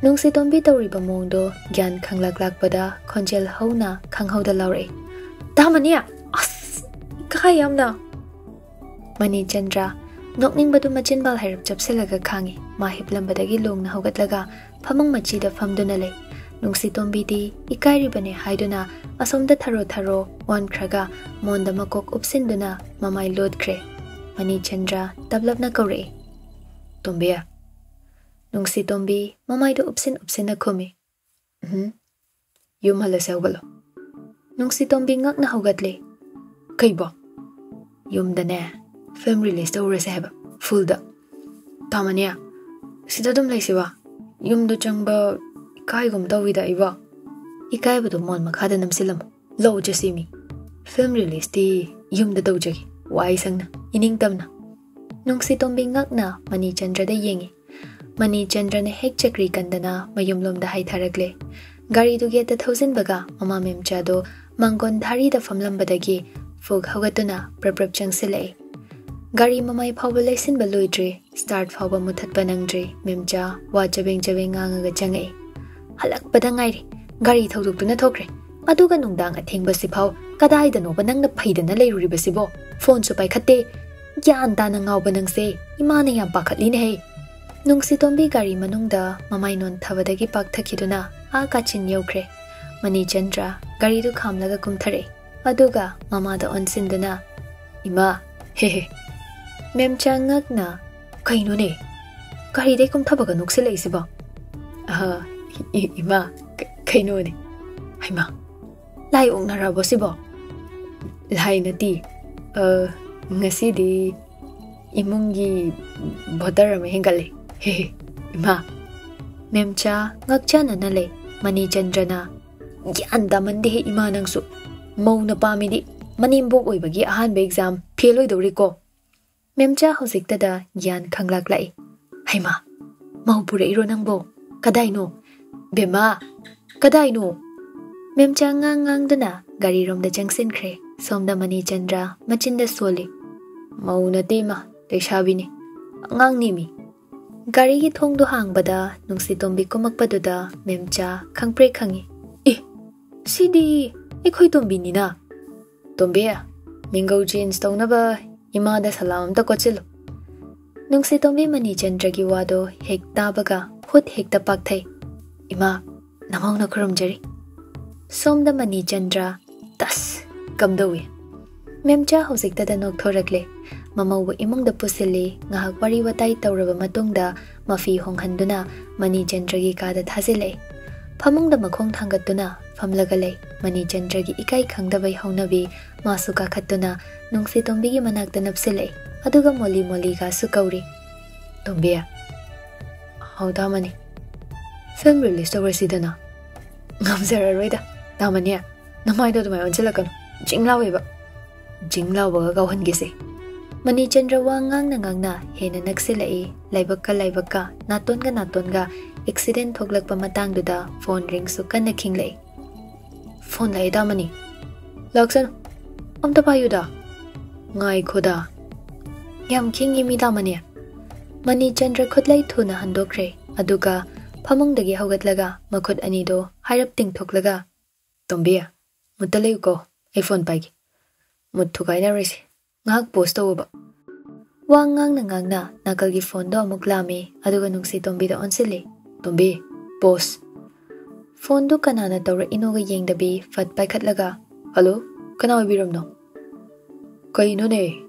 ꯅꯨꯡꯁꯤꯇꯣꯝꯕꯤ ꯇꯧꯔꯤꯕ ꯃꯑꯣꯡꯗꯣ ꯒ꯭ꯌꯥꯟ ꯈꯪꯂꯛ ꯂꯥꯛꯄꯗ ꯈꯣꯟꯖꯦꯜ ꯍꯧꯅ ꯈꯪꯍꯧꯗ ꯂꯥꯎꯔꯛꯏ, "ꯇꯥꯃꯅꯤ! ꯑꯁ! ꯏꯀꯥꯏ ꯌꯥꯝꯅ!" ꯃꯅꯤꯆꯟꯗ꯭ꯔ ꯅꯣꯛꯅꯤꯡꯕꯗꯨ ꯃꯆꯤꯟꯕꯥꯜ ꯍꯥꯏꯔꯞ ꯆꯞꯁꯤꯜꯂꯒ ꯈꯥꯡꯉꯤ꯫ ꯃꯥ ꯍꯤꯞꯂꯝꯕꯗꯒꯤ ꯂꯣꯡꯅ ꯍꯧꯒꯠꯂꯒ ꯐꯃꯨꯡ ꯃꯆꯤꯗ ꯐꯝꯗꯨꯅ ꯂꯩ꯫ ꯅꯨꯡꯁꯤꯇꯣꯝꯕꯤꯗꯤ ꯏꯀꯥꯏꯔꯤꯕꯅꯦ ꯍꯥꯏꯗꯨꯅ ꯑꯁꯣꯝꯗ ꯊꯔꯣ ꯊꯔꯣ ꯑꯣꯟꯈ꯭ꯔꯒ ꯃꯣꯟꯗ ꯃꯀꯣꯛ ꯎꯞꯁꯤꯟꯗꯨꯅ ꯃꯃꯥꯏ ꯂꯣꯠꯈ꯭ꯔꯦ꯫ ꯃꯅꯤꯆꯟꯗ꯭ꯔ ꯇꯞꯂꯞꯅ ꯀꯧꯔꯛꯏ, "ꯇꯣꯝꯕꯤ!" ꯅꯨꯡꯁꯤꯇꯣꯝꯕꯤ ꯃꯃꯥꯏꯗꯨ ꯎꯞꯁꯤꯟ ꯎꯞꯁꯤꯟꯅ ꯈꯨꯝꯃꯤ, "ꯎꯝ, ꯌꯨꯝ ꯍꯜꯂꯁꯦ, ꯍꯧꯒꯠꯂꯣ꯫" ꯅꯨꯡꯁꯤꯇꯣꯝꯕꯤ ꯉꯛꯅ ꯍꯧꯒꯠꯂꯦ꯫ "ꯀꯩꯕꯣ?" "ꯌꯨꯝꯗꯅꯦ ꯐꯤꯂꯝ ꯔꯤꯂꯤꯁ ꯇꯧꯔꯨꯔꯁꯦ ꯍꯥꯏꯕ, ꯐꯨꯜꯗ꯫" "ꯇꯥꯃꯅꯤ, ꯁꯤꯗ ꯑꯗꯨꯝ ꯂꯩꯁꯤꯕ? ꯌꯨꯝꯗ ꯆꯪꯕ ꯏꯀꯥꯏꯒꯨꯝ ꯇꯧꯋꯤꯗ ꯑꯩꯕꯣ꯫" "ꯏꯀꯥꯏꯕꯗꯣ ꯃꯣꯟ ꯃꯈꯥꯗ ꯅꯝꯁꯤꯜꯂꯝꯃꯣ꯫ ꯂꯧ ꯆꯠꯁꯤ ꯃꯤ꯫ ꯐꯤꯂꯝ ꯔꯤꯂꯤꯁꯇꯤ ꯌꯨꯝꯗ ꯇꯧꯖꯒꯦ, ꯋꯥꯏ ꯁꯪꯅ, ꯏꯅꯤꯡ ꯇꯝꯅ꯫" ꯅꯨꯡꯁꯤꯇꯣꯝꯕꯤ ꯉꯛꯅ ꯃꯅꯤꯆꯟꯗ꯭ꯔꯗ ꯌꯦꯡꯉꯤ꯫ ꯃꯅꯤꯆꯟꯗ꯭ꯔꯅ ꯍꯦꯛ ꯆꯀ꯭ꯔꯤ ꯀꯟꯗꯅ ꯃꯌꯨꯝꯂꯣꯝꯗ ꯍꯥꯏꯊꯔꯛꯂꯦ꯫ ꯒꯥꯔꯤꯗꯨ ꯒꯦꯠꯇ ꯊꯧꯖꯤꯟꯕꯒ ꯃꯃꯥ ꯃꯦꯝꯆꯥꯗꯣ ꯃꯥꯡꯒꯣꯟ ꯙꯥꯔꯤꯗ ꯐꯝꯂꯝꯕꯗꯒꯤ ꯐꯨꯛ ꯍꯧꯒꯠꯇꯨꯅ ꯄ꯭ꯔꯞ ꯄ꯭ꯔꯞ ꯆꯪꯁꯤꯜꯂꯛꯏ꯫ ꯒꯥꯔꯤ ꯃꯃꯥꯏ ꯐꯥꯎꯕ ꯂꯩꯁꯤꯟꯕ ꯂꯣꯏꯗ꯭ꯔꯤ, ꯁ꯭ꯇꯥꯔꯠ ꯐꯥꯎꯕ ꯃꯨꯊꯠꯄ ꯅꯪꯗ꯭ꯔꯤ, ꯃꯦꯝꯆꯥ ꯋꯥ ꯆꯕꯦꯡ ꯆꯕꯦꯡ ꯉꯥꯡꯉꯒ ꯆꯪꯉꯛꯏ꯫ "ꯍꯜꯂꯛꯄꯗ ꯉꯥꯏꯔꯤ, ꯒꯥꯔꯤ ꯊꯧꯗꯣꯛꯇꯨꯅ ꯊꯣꯛꯈ꯭ꯔꯦ꯫ ꯑꯗꯨꯒ ꯅꯨꯡꯗꯥꯡ ꯑꯊꯦꯡꯕꯁꯤꯐꯥꯎ ꯀꯗꯥꯏꯗꯅꯣꯕ ꯅꯪꯅ ꯐꯩꯗꯅ ꯂꯩꯔꯨꯔꯤꯕꯁꯤꯕꯣ? ꯐꯣꯟꯁꯨ ꯄꯥꯏꯈꯠꯇꯦ꯫ ꯒ꯭ꯌꯥꯟ ꯇꯥꯅ ꯉꯥꯎꯕ ꯅꯪꯁꯦ ꯏꯃꯥꯅ ꯌꯥꯝ ꯄꯥꯈꯠꯂꯤꯅꯦꯍꯦ꯫" ꯅꯨꯡꯁꯤꯇꯣꯝꯕꯤ ꯒꯥꯔꯤ ꯃꯅꯨꯡꯗ ꯃꯃꯥꯏ ꯅꯣꯟꯊꯕꯗꯒꯤ ꯄꯥꯛꯊꯈꯤꯗꯨꯅ ꯑꯥ ꯀꯥꯆꯤꯟ ꯌꯧꯈ꯭ꯔꯦ꯫ ꯃꯅꯤꯆꯟꯗ꯭ꯔ ꯒꯥꯔꯤꯗꯨ ꯈꯥꯝꯂꯒ ꯀꯨꯝꯊꯔꯛꯏ꯫ ꯑꯗꯨꯒ ꯃꯃꯥꯗ ꯑꯣꯟꯁꯤꯟꯗꯨꯅ, "ꯏꯃꯥ, ꯍꯦ ꯍꯦ꯫" ꯃꯦꯝꯆꯥ ꯉꯛꯅ, "ꯀꯩꯅꯣꯅꯦ? ꯒꯥꯔꯤꯗꯩ ꯀꯨꯝꯊꯕꯒ ꯅꯣꯛꯁꯤꯜꯂꯛꯏꯁꯤꯕꯣ?" "ꯑꯍ, ꯏ-, ꯏꯃꯥ, ꯀ-, ꯀꯩꯅꯣꯅꯦ? ꯍꯩꯃꯥ, ꯂꯥꯏ ꯑꯣꯛꯅꯔꯕꯣ ꯁꯤꯕꯣ?" "ꯂꯥꯏ ꯅꯠꯇꯦ, ꯑ, ꯉꯁꯤꯗꯤ ꯏꯃꯨꯡꯒꯤ ꯕꯣꯇꯔ ꯑꯃ ꯍꯦꯟꯒꯠꯂꯦ꯫ ꯏꯃꯥ꯫ ꯃꯦꯝꯆꯥ ꯉꯛꯆꯥꯟꯅꯅ ꯂꯩ꯫ ꯃꯅꯤꯆꯟꯗ꯭ꯔꯅ, "ꯒ꯭ꯌꯥꯟ ꯇꯥꯃꯟꯗꯦꯍꯦ ꯏꯃꯥ ꯅꯪꯁꯨ꯫ ꯃꯧꯅ ꯄꯥꯝꯃꯤꯗꯤ ꯃꯅꯦꯝꯕꯣꯛ ꯑꯣꯏꯕꯒꯤ ꯑꯍꯥꯟꯕ ꯑꯦꯛꯖꯥꯝ ꯐꯦꯜ ꯑꯣꯏꯗꯧꯔꯤꯀꯣ?" ꯃꯦꯝꯆꯥ ꯍꯧꯖꯤꯛꯇꯗ ꯒ꯭ꯌꯥꯟ ꯈꯪꯂꯛꯂꯛꯏ꯫ "ꯍꯩꯃꯥ, ꯃꯧ ꯄꯨꯔꯛꯏꯔꯣ ꯅꯪꯕꯣ? ꯀꯗꯥꯏꯅꯣ? ꯕꯦꯝꯃ, ꯀꯗꯥꯏꯅꯣ?" ꯃꯦꯝꯆꯥ ꯉꯥꯡ ꯉꯥꯡꯗꯨꯅ ꯒꯥꯔꯤꯔꯣꯝꯗ ꯆꯪꯁꯤꯟꯈ꯭ꯔꯦ꯫ ꯁꯣꯝꯗ ꯃꯅꯤꯆꯟꯗ꯭ꯔ ꯃꯆꯤꯟꯗ ꯁꯣꯜꯂꯤ꯫ "ꯃꯧ ꯅꯠꯇꯦ ꯏꯃꯥ, ꯂꯩꯁꯥꯕꯤꯅꯤ, ꯑꯉꯥꯡꯅꯦꯃꯤ꯫" ꯒꯥꯔꯤꯒꯤ ꯊꯣꯡꯗꯣ ꯍꯥꯡꯕꯗ ꯅꯨꯡꯁꯤꯇꯣꯝꯕꯤ ꯀꯨꯝꯃꯛꯄꯗꯨꯗ ꯃꯦꯝꯆꯥ ꯈꯪꯄ꯭ꯔꯦꯛ ꯈꯪꯉꯤ꯫ "ꯑꯦ, ꯁꯤꯗꯤ ꯑꯩꯈꯣꯏ ꯇꯣꯝꯕꯤꯅꯤꯅ꯫" "ꯇꯣꯝꯕꯤ, ꯃꯤꯡꯒꯧ ꯆꯦꯟꯖ ꯇꯧꯅꯕ ꯏꯃꯥꯗ ꯁꯂꯥꯝ ꯑꯝꯇ ꯀꯣꯠꯁꯤꯜꯂꯨ꯫" ꯅꯨꯡꯁꯤꯇꯣꯝꯕꯤ ꯃꯅꯤꯆꯟꯗ꯭ꯔꯒꯤ ꯋꯥꯗꯣ ꯍꯦꯛ ꯇꯥꯕꯒ ꯍꯨꯠ ꯍꯦꯛꯇ ꯄꯥꯛꯊꯩ꯫ "ꯏꯃꯥ, ꯅꯃꯧꯅ ꯈꯨꯔꯨꯝꯖꯔꯤ꯫" ꯁꯣꯝꯗ ꯃꯅꯤꯆꯟꯗ꯭ꯔ ꯇꯁ ꯀꯝꯗꯧꯏ꯫ ꯃꯦꯝꯆꯥ ꯍꯧꯖꯤꯛꯇꯗ ꯅꯣꯛꯊꯣꯔꯛꯂꯦ꯫ ꯃꯃꯧꯕꯨ ꯏꯃꯨꯡꯗ ꯄꯨꯁꯤꯜꯂꯤ, ꯉꯥꯏꯍꯥꯛ ꯋꯥꯔꯤ ꯋꯥꯇꯥꯏ ꯇꯧꯔꯕ ꯃꯇꯨꯡꯗ ꯃꯐꯤ ꯍꯣꯡꯍꯟꯗꯨꯅ ꯃꯅꯤꯆꯟꯗ꯭ꯔꯒꯤ ꯀꯥꯗ ꯊꯥꯖꯤꯜꯂꯛꯏ꯫ ꯐꯃꯨꯡꯗ ꯃꯈꯣꯡ ꯊꯥꯡꯒꯠꯇꯨꯅ ꯐꯝꯂꯒ ꯂꯩ꯫ ꯃꯅꯤꯆꯟꯗ꯭ꯔꯒꯤ ꯏꯀꯥꯏ ꯈꯪꯗꯕꯩ ꯍꯧꯅꯕꯤ ꯃꯥꯁꯨ ꯀꯥꯈꯠꯇꯨꯅ ꯅꯨꯡꯁꯤꯇꯣꯝꯕꯤꯒꯤ ꯃꯅꯥꯛꯇ ꯅꯞꯁꯤꯜꯂꯛꯏ, ꯑꯗꯨꯒ ꯃꯣꯂꯤ ꯃꯣꯂꯤꯒꯁꯨ ꯀꯧꯔꯤ꯫ "ꯇꯣꯝꯕꯤ, ꯍꯥꯎ ꯇꯥꯃꯅꯤ, ꯐꯤꯂꯝ ꯔꯤꯂꯤꯁ ꯇꯧꯔꯁꯤꯗꯅ꯫" "ꯉꯝꯖꯔꯔꯣꯏꯗ ꯇꯥꯃꯅꯤ, ꯅꯃꯥꯏꯗꯣ ꯑꯗꯨꯃꯥꯏꯅ ꯑꯣꯟꯁꯤꯜꯂꯛꯀꯅꯨ, ꯖꯤꯡ ꯂꯥꯎꯋꯦꯕ꯫" "ꯖꯤꯡ ꯂꯥꯎꯕꯒ ꯀꯥꯎꯍꯟꯒꯦꯁꯦ꯫" ꯃꯅꯤꯆꯟꯗ꯭ꯔ ꯋꯥ ꯉꯥꯡꯅ ꯉꯥꯡꯅ ꯍꯦꯟꯅ ꯅꯛꯁꯤꯜꯂꯛꯏ꯫ ꯂꯥꯏꯕꯛꯀ ꯂꯥꯏꯕꯛꯀ, ꯅꯥꯇꯣꯟꯒ ꯅꯥꯇꯣꯟꯒ ꯑꯦꯛꯁꯤꯗꯦꯟ ꯊꯣꯛꯂꯛꯄ ꯃꯇꯥꯡꯗꯨꯗ ꯐꯣꯟ ꯔꯤꯡꯁꯨ ꯀꯟꯅ ꯈꯤꯡꯂꯛꯏ꯫ "ꯐꯣꯟ ꯂꯥꯛꯑꯦ ꯇꯥꯃꯅꯤ꯫" "ꯂꯥꯛꯁꯅꯨ, ꯑꯝꯇ ꯄꯥꯏꯌꯨꯗ꯫" "ꯉꯥꯏꯈꯣꯗ, ꯌꯥꯝ ꯈꯤꯡꯉꯤ ꯃꯤ ꯇꯥꯃꯅꯤ꯫" ꯃꯅꯤꯆꯟꯗ꯭ꯔ ꯈꯨꯠꯂꯩ ꯊꯨꯅ ꯍꯟꯗꯣꯛꯈ꯭ꯔꯦ, ꯑꯗꯨꯒ ꯐꯃꯨꯡꯗꯒꯤ ꯍꯧꯒꯠꯂꯒ ꯃꯈꯨꯠ ꯑꯅꯤꯗꯣ ꯍꯥꯏꯔꯞ ꯇꯤꯡꯊꯣꯛꯂꯒ, "ꯇꯣꯝꯕꯤ, ꯃꯨꯠꯇ ꯂꯩꯌꯨꯀꯣ, ꯑꯩ ꯐꯣꯟ ꯄꯥꯏꯒꯦ꯫ ꯃꯨꯠ ꯊꯨꯒꯥꯏꯅꯔꯣꯏꯁꯦ, ꯉꯥꯏꯍꯥꯛ ꯄꯣꯁ ꯇꯧꯕ꯫" ꯋꯥ ꯉꯥꯡꯅ ꯉꯥꯡꯅ ꯅꯥꯀꯜꯒꯤ ꯐꯣꯟꯗꯣ ꯑꯃꯨꯛ ꯂꯥꯝꯃꯤ, ꯑꯗꯨꯒ ꯅꯨꯡꯁꯤ ꯇꯣꯝꯕꯤꯗ ꯑꯣꯟꯁꯤꯜꯂꯤ꯫ "ꯇꯣꯝꯕꯤ, ꯄꯣꯁ꯫" ꯐꯣꯟꯗꯨ ꯀꯅꯥꯅ ꯇꯧꯔꯛꯏꯅꯣꯒ ꯌꯦꯡꯗꯕꯤ ꯐꯠ ꯄꯥꯏꯈꯠꯂꯒ, "ꯍꯜꯂꯣ, ꯀꯅꯥ ꯑꯣꯏꯕꯤꯔꯕꯅꯣ?" "ꯀꯩꯅꯣꯅꯦ,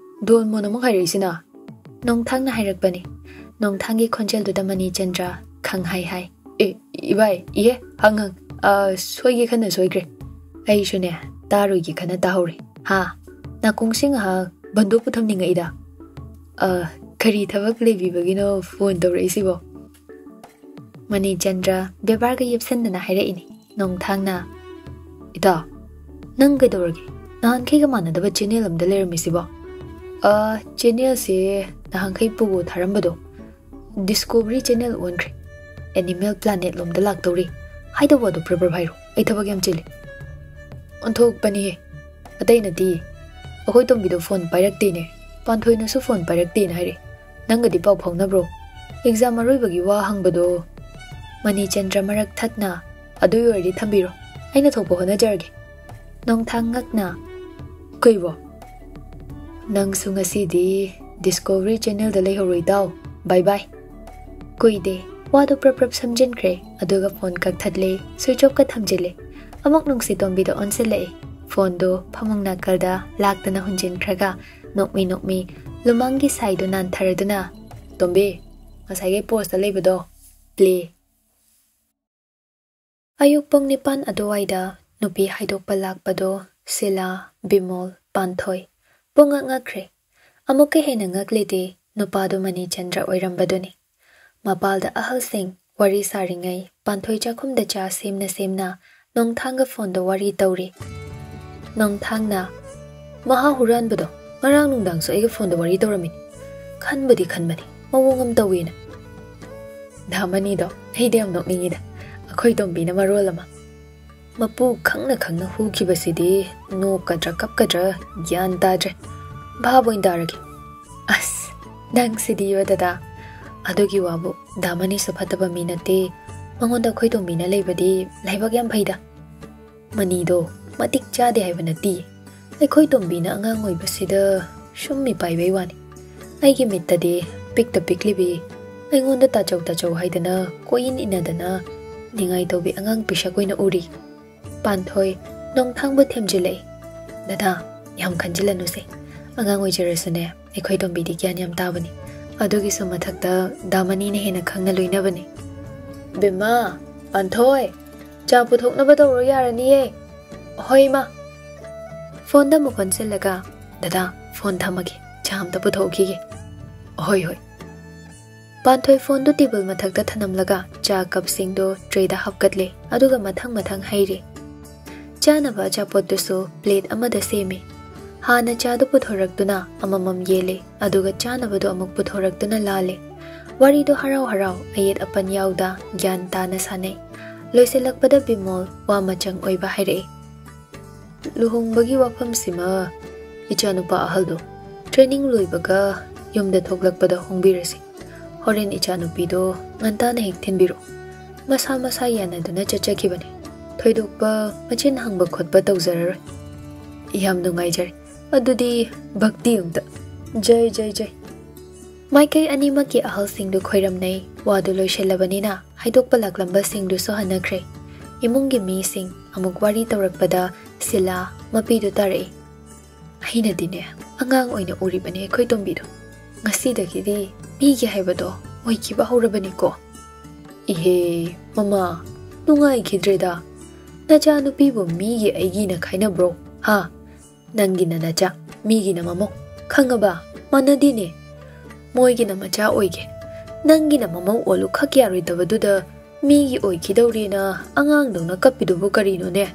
ꯗꯣꯟ ꯃꯣꯟ ꯑꯃꯨꯛ ꯍꯥꯏꯔꯛꯏꯁꯤꯅ?" ꯅꯣꯡꯊꯥꯡꯅ ꯍꯥꯏꯔꯛꯄꯅꯤ꯫ ꯅꯣꯡꯊꯥꯡꯒꯤ ꯈꯣꯟꯖꯦꯜꯗꯨꯗ ꯃꯅꯤꯆꯟꯗ꯭ꯔ ꯈꯪꯍꯥꯏ ꯍꯥꯏ꯫ "ꯑꯦ, ꯏꯕꯥꯏ, ꯏꯍꯦ, ꯍꯪ ꯍꯪ, ꯑ, ꯁꯣꯏꯒꯦ ꯈꯟꯅ ꯁꯣꯏꯈ꯭ꯔꯦ꯫ ꯑꯩꯁꯨꯅꯦ, ꯇꯥꯔꯣꯏꯒꯦ ꯈꯟꯅ ꯇꯥꯍꯧꯔꯦ꯫ ꯍꯥ, ꯅꯥꯀꯣꯡꯁꯤ ꯉꯥꯏꯍꯥꯛ ꯕꯟꯗꯣꯞꯄꯨ ꯊꯝꯅꯤꯡꯉꯛꯏꯗ꯫ ꯑ, ꯀꯔꯤ ꯊꯕꯛ ꯂꯩꯕꯤꯕꯒꯤꯅꯣ ꯐꯣꯟ ꯇꯧꯔꯛꯏꯁꯤꯕꯣ? ꯃꯅꯤꯆꯟꯗ꯭ꯔ ꯕꯦꯕꯥꯔꯒ ꯌꯦꯞꯁꯟꯗꯅ ꯍꯥꯏꯔꯛꯏꯅꯤ꯫ ꯅꯣꯡꯊꯥꯡꯅ, "ꯏꯇꯥ, ꯅꯪ ꯀꯩꯗꯧꯔꯒꯦ? ꯅꯍꯥꯟꯈꯩꯒ ꯃꯥꯟꯅꯗꯕ ꯆꯦꯅꯦꯜ ꯑꯃꯗ ꯂꯩꯔꯝꯃꯤꯁꯤꯕꯣ?" "ꯑ, ꯆꯦꯅꯦꯜꯁꯦ ꯅꯍꯥꯟꯈꯩ ꯄꯨꯒꯣ ꯊꯥꯔꯝꯕꯗꯣ, ꯗꯤꯁꯀꯣꯚꯔꯤ ꯆꯦꯅꯦꯜ ꯑꯣꯟꯈ꯭ꯔꯦ꯫ ꯑꯦꯅꯤꯃꯦꯜ ꯄ꯭ꯂꯥꯅꯦꯠ ꯂꯣꯝꯗ ꯂꯥꯛꯇꯧꯔꯤ꯫ ꯍꯥꯏꯗꯧꯕ ꯑꯗꯨ ꯄ꯭ꯔꯞ ꯄ꯭ꯔꯞ ꯍꯥꯏꯔꯣ, ꯑꯩ ꯊꯕꯛ ꯌꯥꯝ ꯆꯤꯜꯂꯤ꯫" ꯑꯣꯟꯊꯣꯛꯄꯅꯤꯍꯦ, ꯑꯇꯩ ꯅꯠꯇꯦ, ꯑꯩꯈꯣꯏ ꯇꯣꯝꯕꯤꯗꯣ ꯐꯣꯟ ꯄꯥꯏꯔꯛꯇꯦꯅꯦ꯫ ꯄꯥꯟꯊꯣꯏꯅꯁꯨ ꯐꯣꯟ ꯄꯥꯏꯔꯛꯇꯦꯅ ꯍꯥꯏꯔꯦ꯫ ꯅꯪꯒꯗꯤ ꯄꯥꯎ ꯐꯥꯎꯅꯕ꯭ꯔꯣ? ꯑꯦꯛꯖꯥꯝ ꯑꯔꯣꯏꯕꯒꯤ ꯋꯥ ꯍꯪꯕꯗꯣ꯫ ꯃꯅꯤꯆꯟꯗ꯭ꯔ ꯃꯔꯛ ꯊꯠꯅ, "ꯑꯗꯨꯒꯤ ꯑꯣꯏꯔꯗꯤ ꯊꯝꯕꯤꯔꯣ, ꯑꯩꯅ ꯊꯣꯛꯄ ꯍꯣꯠꯅꯖꯔꯒꯦ꯫" ꯅꯣꯡꯊꯥꯡ ꯉꯛꯅ, "ꯀꯩꯕꯣ? ꯅꯪꯁꯨ ꯉꯁꯤꯗꯤ ꯗꯤꯁꯀꯣꯚꯔꯤ ꯆꯦꯅꯦꯜꯗ ꯂꯩꯍꯧꯔꯣ ꯏꯇꯥꯎ, ꯕꯥꯏ ꯕꯥꯏ꯫" ꯀꯨꯏꯗꯦ, ꯋꯥꯗꯣ ꯄ꯭ꯔꯞ ꯄ꯭ꯔꯞ ꯁꯝꯖꯤꯟꯈ꯭ꯔꯦ, ꯑꯗꯨꯒ ꯐꯣꯟ ꯀꯛꯊꯠꯂꯦ, ꯁ꯭ꯋꯤꯆ ꯑꯣꯐꯀ ꯊꯝꯖꯤꯜꯂꯦ꯫ ꯑꯃꯨꯛ ꯅꯨꯡꯁꯤ ꯇꯣꯝꯕꯤꯗ ꯑꯣꯟꯁꯤꯜꯂꯛꯑꯦ꯫ ꯐꯣꯟꯗꯣ ꯐꯃꯨꯡ ꯅꯥꯀꯜꯗ ꯂꯥꯛꯇꯅ ꯍꯨꯟꯖꯤꯟꯈ꯭ꯔꯒ ꯅꯣꯛꯃꯤ ꯅꯣꯛꯃꯤ ꯂꯨꯃꯥꯡꯒꯤ ꯁꯥꯏꯗꯣ ꯅꯥꯟꯊꯔꯗꯨꯅ, "ꯇꯣꯝꯕꯤ, ꯉꯁꯥꯏꯒꯤ ꯄꯣꯁꯇ ꯂꯩꯕꯗꯣ ꯄ꯭ꯂꯦ꯫" ꯑꯌꯨꯛ ꯄꯨꯡ ꯅꯤꯄꯥꯟ ꯑꯗꯨꯋꯥꯏꯗ ꯅꯨꯄꯤ ꯍꯥꯏꯗꯣꯛꯄ ꯂꯥꯛꯄꯗꯣ ꯁꯤꯂꯥ, ꯕꯤꯃꯣꯜ, ꯄꯥꯟꯊꯣꯏ꯫ ꯄꯨꯡꯉꯛ ꯉꯛꯈ꯭ꯔꯦ꯫ ꯑꯃꯨꯛꯀ ꯍꯦꯟꯅ ꯉꯛꯂꯤꯗꯤ ꯅꯨꯄꯥꯗꯨ ꯃꯅꯤꯆꯟꯗ꯭ꯔ ꯑꯣꯏꯔꯝꯕꯗꯨꯅꯤ꯫ ꯃꯄꯥꯜꯗ ꯑꯍꯜꯁꯤꯡ ꯋꯥꯔꯤ ꯁꯥꯔꯤꯉꯩ ꯄꯥꯟꯊꯣꯏ ꯆꯥꯛꯈꯨꯝꯗ ꯆꯥ ꯁꯦꯝꯅ ꯁꯦꯝꯅ ꯅꯣꯡꯊꯥꯡꯒ ꯐꯣꯟꯗ ꯋꯥꯔꯤ ꯇꯧꯔꯤ꯫ ꯅꯣꯡꯊꯥꯡꯅ, "ꯃꯍꯥ ꯍꯨꯔꯥꯟꯕꯗꯣ ꯉꯔꯥꯡ ꯅꯨꯡꯗꯥꯡꯁꯨ ꯑꯩꯒ ꯐꯣꯟꯗ ꯋꯥꯔꯤ ꯇꯧꯔꯝꯃꯤꯅꯤ꯫ ꯈꯟꯕꯨꯗꯤ ꯈꯟꯕꯅꯤ, ꯃꯑꯣꯡ ꯑꯃ ꯇꯧꯋꯦꯅ꯫" ꯗꯥ ꯃꯅꯤꯗꯣ ꯑꯩꯗꯤ ꯌꯥꯝ ꯅꯣꯛꯅꯤꯡꯉꯤꯗ, ꯑꯩꯈꯣꯏ ꯇꯣꯝꯕꯤꯅ ꯃꯔꯣꯜ ꯑꯃ꯫ ꯃꯄꯨ ꯈꯪꯅ ꯈꯪꯅ ꯍꯨꯈꯤꯕꯁꯤꯗꯤ ꯅꯣꯛꯀꯗ꯭ꯔꯥ ꯀꯞꯀꯗ꯭ꯔꯥ ꯒ꯭ꯌꯥꯟ ꯇꯥꯗ꯭ꯔꯦ꯫ ꯚꯥꯞ ꯑꯣꯏꯅ ꯇꯥꯔꯒꯦ꯫ ꯑꯁ, ꯅꯪꯁꯤꯗꯤꯕ ꯗꯗꯥ꯫ ꯑꯗꯨꯒꯤ ꯋꯥꯕꯨ ꯗꯥ ꯃꯅꯤꯁꯨ ꯐꯠꯇꯕ ꯃꯤ ꯅꯠꯇꯦ꯫ ꯃꯉꯣꯟꯗ ꯑꯩꯈꯣꯏ ꯇꯣꯝꯕꯤꯅ ꯂꯩꯕꯗꯤ ꯂꯥꯏꯕꯛ ꯌꯥꯝ ꯐꯩꯗ꯫ ꯃꯅꯤꯗꯣ ꯃꯇꯤꯛ ꯆꯥꯗꯦ ꯍꯥꯏꯕ ꯅꯠꯇꯦ꯫ ꯑꯩꯈꯣꯏ ꯇꯣꯝꯕꯤꯅ ꯑꯉꯥꯡ ꯑꯣꯏꯕꯁꯤꯗ ꯁꯨꯝ ꯃꯤꯄꯥꯏꯕꯩ ꯋꯥꯅꯤ꯫ ꯑꯩꯒꯤ ꯃꯤꯠꯇꯗꯤ ꯄꯤꯛꯇ ꯄꯤꯛꯂꯤꯕꯤ, ꯑꯩꯉꯣꯟꯗ ꯇꯥꯆꯧ ꯇꯥꯆꯧ ꯍꯥꯏꯗꯅ ꯀꯣꯏꯏꯟ ꯏꯟꯅꯗꯅ ꯅꯤꯡꯉꯥꯏ ꯇꯧꯕꯤ ꯑꯉꯥꯡ ꯄꯤꯁꯛ ꯑꯣꯏꯅ ꯎꯔꯤ꯫ ꯄꯥꯟꯊꯣꯏ ꯅꯣꯡꯊꯥꯡꯕꯨ ꯊꯦꯝꯖꯤꯜꯂꯛꯏ꯫ ꯗꯗꯥ, ꯌꯥꯝ ꯈꯟꯖꯤꯜꯂꯅꯨꯁꯦ꯫ ꯑꯉꯥꯡ ꯑꯣꯏꯖꯔꯁꯨꯅꯦ, ꯑꯩꯈꯣꯏ ꯇꯣꯝꯕꯤꯗꯤ ꯒ꯭ꯌꯥꯟ ꯌꯥꯝ ꯇꯥꯕꯅꯤ꯫ ꯑꯗꯨꯒꯤꯁꯨ ꯃꯊꯛꯇ ꯗꯥ ꯃꯅꯤꯅ ꯍꯦꯟꯅ ꯈꯪꯅ ꯂꯣꯏꯅꯕꯅꯤ꯫ ꯕꯦꯝꯃ, ꯄꯥꯟꯊꯣꯏ, ꯆꯥ ꯄꯨꯊꯣꯛꯅꯕ ꯇꯧꯔꯣ ꯌꯥꯔꯅꯤꯌꯦ꯫ ꯍꯣꯏ, ꯏꯃꯥ꯫ ꯐꯣꯟꯗ ꯑꯃꯨꯛ ꯑꯣꯟꯁꯤꯜꯂꯒ, "ꯗꯗꯥ, ꯐꯣꯟ ꯊꯝꯃꯒꯦ, ꯆꯥ ꯑꯝꯇ ꯄꯨꯊꯣꯛꯈꯤꯒꯦ꯫ ꯍꯣꯏ, ꯍꯣꯏ꯫ ꯄꯥꯟꯊꯣꯏ ꯐꯣꯟꯗꯨ ꯇꯦꯕꯜ ꯃꯊꯛꯇ ꯊꯅꯝꯂꯒ ꯆꯥ ꯀꯞꯁꯤꯡꯗꯣ ꯇ꯭ꯔꯦꯗ ꯍꯥꯞꯀꯠꯂꯦ, ꯑꯗꯨꯒ ꯃꯊꯪ ꯃꯊꯪ ꯍꯩꯔꯦ꯫ ꯆꯥꯅꯕ ꯑꯆꯥꯄꯣꯠꯇꯨꯁꯨ ꯄ꯭ꯂꯦꯠ ꯑꯃꯗ ꯁꯦꯝꯃꯦ꯫ ꯍꯥꯟꯅ ꯆꯥꯗꯨ ꯄꯨꯊꯣꯔꯛꯇꯨꯅ ꯑꯃꯃꯝ ꯌꯦꯜꯂꯦ, ꯑꯗꯨꯒ ꯆꯥꯅꯕꯗꯨ ꯑꯃꯨꯛ ꯄꯨꯊꯣꯔꯛꯇꯨꯅ ꯂꯥꯜꯂꯦ꯫ ꯋꯥꯔꯤꯗꯣ ꯍꯔꯥꯎ ꯍꯔꯥꯎ, ꯑꯌꯦꯠ ꯑꯄꯟ ꯌꯥꯎꯗ ꯒ꯭ꯌꯥꯟ ꯇꯥꯅ ꯁꯥꯟꯅꯩ꯫ ꯂꯣꯏꯁꯤꯜꯂꯛꯄꯗ ꯕꯤꯃꯣꯜ ꯋꯥ ꯃꯆꯪ ꯑꯣꯏꯕ ꯍꯥꯏꯔꯛꯏ꯫ ꯂꯨꯍꯣꯡꯕꯒꯤ ꯋꯥꯐꯝꯁꯤꯃ ꯏꯆꯥꯅꯨꯄꯥ ꯑꯍꯜꯗꯣ ꯇ꯭ꯔꯦꯅꯤꯡ ꯂꯣꯏꯕꯒ ꯌꯨꯝꯗ ꯊꯣꯛꯂꯛꯄꯗ ꯍꯣꯡꯕꯤꯔꯁꯤ꯫ ꯍꯣꯔꯦꯟ ꯏꯆꯥꯅꯨꯄꯤꯗꯣ ꯉꯟꯇꯥꯅ ꯍꯦꯛ ꯊꯤꯟꯕꯤꯔꯣ꯫ ꯃꯁꯥ ꯃꯁꯥ ꯌꯥꯅꯗꯨꯅ ꯆꯠꯆꯈꯤꯕꯅꯤ꯫ ꯊꯣꯏꯗꯣꯛꯄ ꯃꯆꯤꯟ ꯍꯪꯕ ꯈꯣꯠꯄ ꯇꯧꯖꯔꯔꯣꯏ꯫ ꯌꯥꯝ ꯅꯨꯡꯉꯥꯏꯖꯔꯦ꯫ ꯑꯗꯨꯗꯤ ꯚꯛꯇꯤ ꯑꯝꯇ꯫ ꯖꯩ, ꯖꯩ, ꯖꯩ꯫ ꯃꯥꯏꯀꯩ ꯑꯅꯤꯃꯛꯀꯤ ꯑꯍꯜꯁꯤꯡꯗꯨ ꯈꯣꯏꯔꯝꯅꯩ꯫ ꯋꯥꯗꯨ ꯂꯣꯏꯁꯤꯜꯂꯕꯅꯤꯅ ꯍꯥꯏꯗꯣꯛꯄ ꯂꯥꯛꯂꯝꯕꯁꯤꯡꯗꯨꯁꯨ ꯍꯟꯅꯈ꯭ꯔꯦ꯫ ꯏꯃꯨꯡꯒꯤ ꯃꯤꯁꯤꯡ ꯑꯃꯨꯛ ꯋꯥꯔꯤ ꯇꯧꯔꯛꯄꯗ ꯁꯤꯂꯥ ꯃꯄꯤꯗꯨ ꯇꯥꯔꯛꯏ꯫ ꯑꯩꯅꯗꯤꯅꯦ, ꯑꯉꯥꯡ ꯑꯣꯏꯅ ꯎꯔꯤꯕꯅꯦ ꯑꯩꯈꯣꯏ ꯇꯣꯝꯕꯤꯗꯣ꯫ ꯉꯁꯤꯗꯒꯤꯗꯤ ꯃꯤꯒꯤ ꯍꯥꯏꯕꯗꯣ ꯑꯣꯏꯈꯤꯕ ꯍꯧꯔꯕꯅꯤꯀꯣ꯫ ꯏꯍꯦ, ꯃꯃꯥ, ꯅꯨꯡꯉꯥꯏꯈꯤꯗ꯭ꯔꯦꯗ꯫ ꯅꯆꯥꯅꯨꯄꯤꯕꯨ ꯃꯤꯒꯤ ꯑꯩꯒꯤꯅ ꯈꯥꯏꯅꯕ꯭ꯔꯣ? ꯍꯥ? ꯅꯪꯒꯤꯅ ꯅꯆꯥ, ꯃꯤꯒꯤꯅ ꯃꯃꯧ꯫ ꯈꯪꯉꯕ? ꯃꯥꯟꯅꯗꯦꯅꯦ꯫ ꯃꯣꯏꯒꯤꯅ ꯃꯆꯥ ꯑꯣꯏꯒꯦ, ꯅꯪꯒꯤꯅ ꯃꯃꯧ ꯑꯣꯜꯂꯨ ꯈꯛ ꯌꯥꯔꯣꯏꯗꯕꯗꯨꯗ ꯃꯤꯒꯤ ꯑꯣꯏꯈꯤꯗꯧꯔꯦꯅ ꯑꯉꯥꯡꯗꯧꯅ ꯀꯞꯄꯤꯗꯨꯕꯨ ꯀꯔꯤꯅꯣꯅꯦ?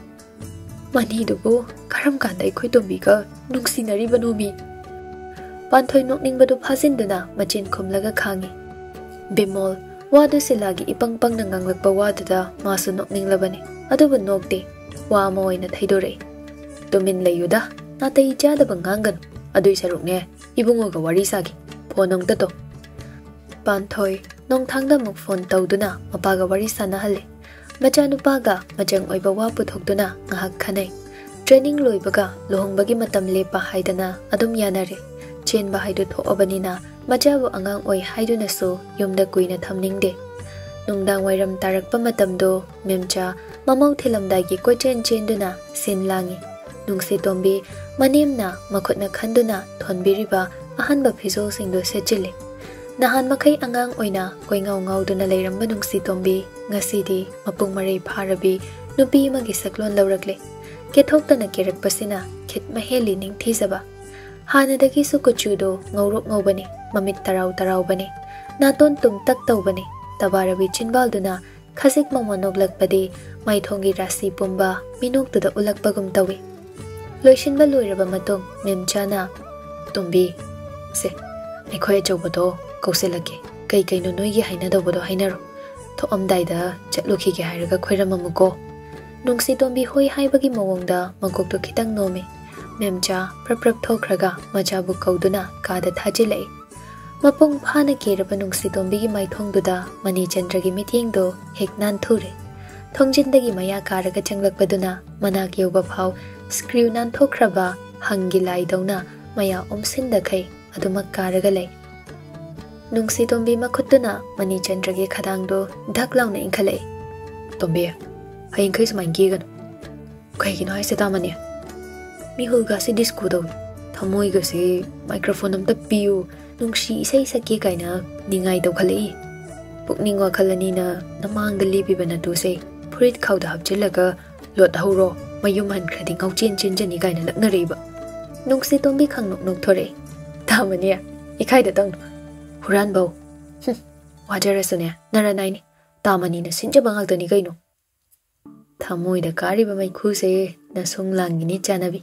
ꯃꯅꯤꯗꯨꯕꯨ ꯀꯔꯝ ꯀꯥꯟꯗ ꯑꯩꯈꯣꯏ ꯇꯣꯝꯕꯤꯒ ꯅꯨꯡꯁꯤꯅꯔꯤꯕꯅꯣ ꯃꯤ? ꯄꯥꯟꯊꯣꯏ ꯅꯣꯛꯅꯤꯡꯕꯗꯨ ꯐꯥꯖꯤꯟꯗꯨꯅ ꯃꯆꯤꯟ ꯈꯨꯝꯂꯒ ꯈꯥꯡꯉꯤ꯫ ꯕꯤꯃꯣꯜ, ꯋꯥꯗꯨ ꯁꯤꯂꯥꯒꯤ ꯏꯄꯪ ꯄꯪꯅ ꯉꯥꯡꯂꯛꯄ ꯋꯥꯗꯨꯗ ꯃꯥꯁꯨ ꯅꯣꯛꯅꯤꯡꯂꯕꯅꯤ꯫ ꯑꯗꯨꯕꯨ ꯅꯣꯛꯇꯦ꯫ ꯋꯥ ꯑꯃ ꯑꯣꯏꯅ ꯊꯩꯗꯣꯔꯛꯏ꯫ ꯇꯨꯃꯤꯟ ꯂꯩꯌꯨꯗ, ꯅꯥꯇꯩ ꯆꯥꯗꯕ ꯉꯥꯡꯒꯅꯨ꯫ ꯑꯗꯨꯏ ꯁꯔꯨꯛꯅꯦ, ꯏꯕꯨꯡꯉꯣꯒ ꯋꯥꯔꯤ ꯁꯥꯒꯦ꯫ ꯐꯣꯟ ꯑꯃꯨꯛꯇ ꯇꯧ꯫ ꯄꯥꯟꯊꯣꯏ ꯅꯣꯡꯊꯥꯡꯗ ꯑꯃꯨꯛ ꯐꯣꯟ ꯇꯧꯗꯨꯅ ꯃꯄꯥꯒ ꯋꯥꯔꯤ ꯁꯥꯟꯅꯍꯜꯂꯦ꯫ ꯃꯆꯥꯅꯨꯄꯥꯒ ꯃꯆꯪ ꯑꯣꯏꯕ ꯋꯥ ꯄꯨꯊꯣꯛꯇꯨꯅ ꯉꯥꯏꯍꯥꯛ ꯈꯟꯅꯩ꯫ ꯇ꯭ꯔꯦꯅꯤꯡ ꯂꯣꯏꯕꯒ ꯂꯨꯍꯣꯡꯕꯒꯤ ꯃꯇꯝ ꯂꯦꯞꯄ ꯍꯥꯏꯗꯅ ꯑꯗꯨꯝ ꯌꯥꯅꯔꯦ꯫ ꯆꯦꯟꯕ ꯍꯥꯏꯗꯨ ꯊꯣꯛꯑꯕꯅꯤꯅ ꯃꯆꯥꯕꯨ ꯑꯉꯥꯡ ꯑꯣꯏ ꯍꯥꯏꯗꯨꯅꯁꯨ ꯌꯨꯝꯗ ꯀꯨꯏꯅ ꯊꯝꯅꯤꯡꯗꯦ꯫ ꯅꯨꯡꯗꯥꯡ ꯋꯥꯏꯔꯝ ꯇꯥꯔꯛꯄ ꯃꯇꯝꯗꯣ ꯃꯦꯝꯆꯥ ꯃꯃꯧ ꯊꯤꯜꯂꯝꯗꯥꯏꯒꯤ ꯀꯣꯏꯆꯦꯟ ꯆꯦꯟꯗꯨꯅ ꯁꯤꯟ ꯂꯥꯡꯉꯤ꯫ ꯅꯨꯡꯁꯤꯇꯣꯝꯕꯤ ꯃꯅꯦꯝꯅ ꯃꯈꯨꯠꯅ ꯈꯟꯗꯨꯅ ꯊꯣꯟꯕꯤꯔꯤꯕ ꯑꯍꯟꯕ ꯐꯤꯖꯣꯜꯁꯤꯡꯗꯨ ꯁꯦꯠꯆꯤꯜꯂꯤ꯫ ꯅꯍꯥꯟ ꯃꯈꯩ ꯑꯉꯥꯡ ꯑꯣꯏꯅ ꯀꯣꯏꯉꯥꯎ ꯉꯥꯎꯗꯨꯅ ꯂꯩꯔꯝꯕ ꯅꯨꯡꯁꯤꯇꯣꯝꯕꯤ ꯉꯁꯤꯗꯤ ꯃꯄꯨꯡ ꯃꯔꯩ ꯐꯥꯔꯕꯤ ꯅꯨꯄꯤ ꯑꯃꯒꯤ ꯁꯛꯂꯣꯟ ꯂꯧꯔꯛꯂꯦ꯫ ꯀꯦꯊꯣꯛꯇꯅ ꯀꯦꯔꯛꯄꯁꯤꯅ ꯈꯤꯠ ꯃꯍꯦꯜꯂꯤ ꯅꯤꯡꯊꯤꯖꯕ꯫ ꯍꯥꯟꯅꯗꯒꯤꯁꯨ ꯀꯨꯆꯨꯗꯣ ꯉꯧꯔꯣꯛ ꯉꯧꯕꯅꯤ, ꯃꯃꯤꯠ ꯇꯔꯥꯎ ꯇꯔꯥꯎꯕꯅꯤ, ꯅꯥꯇꯣꯟ ꯇꯨꯝꯇꯛ ꯇꯧꯕꯅꯤ꯫ ꯇꯕꯥꯔꯕꯤ ꯆꯤꯟꯕꯥꯜꯗꯨꯅ ꯈꯖꯤꯛ ꯃꯃꯣꯟ ꯅꯣꯛꯂꯛꯄꯗꯤ ꯃꯥꯏꯊꯣꯡꯒꯤ ꯔꯥꯁꯤ ꯄꯨꯝꯕ ꯃꯤꯅꯣꯛꯇꯨꯗ ꯎꯠꯂꯛꯄꯒꯨꯝ ꯇꯧꯏ꯫ ꯂꯣꯏꯁꯤꯟꯕ ꯂꯣꯏꯔꯕ ꯃꯇꯨꯡ ꯃꯦꯝꯆꯥꯅ, "ꯇꯣꯝꯕꯤ, ꯁꯦ, ꯑꯩꯈꯣꯏ ꯑꯆꯧꯕꯗꯣ ꯀꯧꯁꯤꯜꯂꯛꯀꯦ꯫ ꯀꯩ ꯀꯩꯅꯣ ꯅꯣꯏꯒꯤ ꯍꯥꯏꯅꯗꯧꯕꯗꯣ ꯍꯥꯏꯅꯔꯣ꯫ ꯊꯣꯛꯑꯝꯗꯥꯏꯗ ꯆꯠꯂꯨꯈꯤꯒꯦ ꯍꯥꯏꯔꯒ ꯈꯣꯏꯔꯝꯃꯝꯃꯨꯀꯣ꯫" ꯅꯨꯡꯁꯤ ꯇꯣꯝꯕꯤ ꯍꯣꯏ ꯍꯥꯏꯕꯒꯤ ꯃꯑꯣꯡꯗ ꯃꯀꯣꯛꯇꯣ ꯈꯤꯇꯪ ꯅꯣꯝꯃꯤ꯫ ꯃꯦꯝꯆꯥ ꯄ꯭ꯔꯞ ꯄ꯭ꯔꯞ ꯊꯣꯛꯈ꯭ꯔꯒ ꯃꯆꯥꯕꯨ ꯀꯧꯗꯨꯅ ꯀꯥꯗ ꯊꯥꯖꯤꯜꯂꯛꯏ꯫ ꯃꯄꯨꯡ ꯐꯥꯅ ꯀꯦꯔꯕ ꯅꯨꯡꯁꯤ ꯇꯣꯝꯕꯤꯒꯤ ꯃꯥꯏꯊꯣꯡꯗꯨꯗ ꯃꯅꯤꯆꯟꯗ꯭ꯔꯒꯤ ꯃꯤꯠꯌꯦꯡꯗꯣ ꯍꯦꯛ ꯅꯥꯟꯊꯨꯔꯦ꯫ ꯊꯣꯡꯖꯤꯟꯗꯒꯤ ꯃꯌꯥ ꯀꯥꯔꯒ ꯆꯪꯂꯛꯄꯗꯨꯅ ꯃꯅꯥꯛ ꯌꯧꯕ ꯐꯥꯎ ꯁ꯭ꯀ꯭ꯔꯤꯌꯨ ꯅꯥꯟꯊꯣꯛꯈ꯭ꯔꯕ ꯍꯪꯒꯤ ꯂꯥꯏꯗꯧꯅ ꯃꯌꯥ ꯎꯝꯁꯤꯟꯗꯈꯩ ꯑꯗꯨꯃꯛ ꯀꯥꯔꯒ ꯂꯩ꯫ ꯅꯨꯡꯁꯤ ꯇꯣꯝꯕꯤ ꯃꯈꯨꯠꯇꯨꯅ ꯃꯅꯤꯆꯟꯗ꯭ꯔꯒꯤ ꯈꯗꯥꯡꯗꯣ ꯙꯛ ꯂꯥꯎꯅ ꯏꯟꯈꯠꯂꯛꯏ꯫ "ꯇꯣꯝꯕꯤ, ꯍꯌꯦꯡꯈꯩ ꯁꯨꯃꯥꯏꯅ ꯀꯦꯒꯅꯨ꯫" "ꯀꯩꯒꯤꯅꯣ ꯍꯥꯏꯁꯦ, ꯇꯥꯃꯅꯤ?" "ꯃꯤꯍꯨꯜꯒꯥꯁꯦ ꯗꯤꯁꯀꯣ ꯇꯧꯏ꯫ ꯊꯃꯣꯏꯒꯁꯦ ꯃꯥꯏꯀ꯭ꯔꯣꯐꯣꯟ ꯑꯝꯇ ꯄꯤꯌꯨ, ꯅꯨꯡꯁꯤ ꯏꯁꯩ ꯁꯛꯀꯦ ꯀꯥꯏꯅ ꯅꯤꯡꯉꯥꯏ ꯇꯧꯈꯠꯂꯛꯏ꯫ ꯄꯨꯛꯅꯤꯡ ꯋꯥꯈꯜ ꯑꯅꯤꯅ ꯅꯃꯥꯡꯗ ꯂꯦꯞꯄꯤꯕ ꯅꯇꯨꯁꯦ ꯐꯨꯔꯤꯠ ꯈꯥꯎꯗ ꯍꯥꯞꯆꯤꯜꯂꯒ ꯂꯣꯠꯍꯧꯔꯣ, ꯃꯌꯨꯝ ꯍꯟꯈ꯭ꯔꯗꯤ ꯉꯥꯎꯆꯦꯟ ꯆꯦꯟꯖꯅꯤ" ꯀꯥꯏꯅ ꯂꯛꯅꯔꯛꯏꯕ꯫ ꯅꯨꯡꯁꯤ ꯇꯣꯝꯕꯤ ꯈꯪꯅꯣꯛ ꯅꯣꯛꯊꯣꯔꯛꯏ꯫ "ꯇꯥꯃꯅꯤ, ꯏꯀꯥꯏꯗ ꯇꯧꯅꯨ꯫ ꯍꯨꯔꯥꯟꯕꯧ꯫ ꯍꯨꯝ, ꯋꯥꯖꯔꯁꯨꯅꯦ, ꯅꯔꯅꯥꯏꯅꯤ꯫ ꯇꯥꯃꯅꯤꯅ ꯁꯤꯟꯖꯕ ꯉꯥꯛꯇꯅꯤ ꯀꯩꯅꯣ꯫" ꯊꯃꯣꯏꯗ ꯀꯥꯔꯤꯕ ꯃꯩꯈꯨꯁꯦ ꯅꯁꯨꯡ ꯂꯥꯡꯒꯤꯅꯤ ꯆꯥꯅꯕꯤ꯫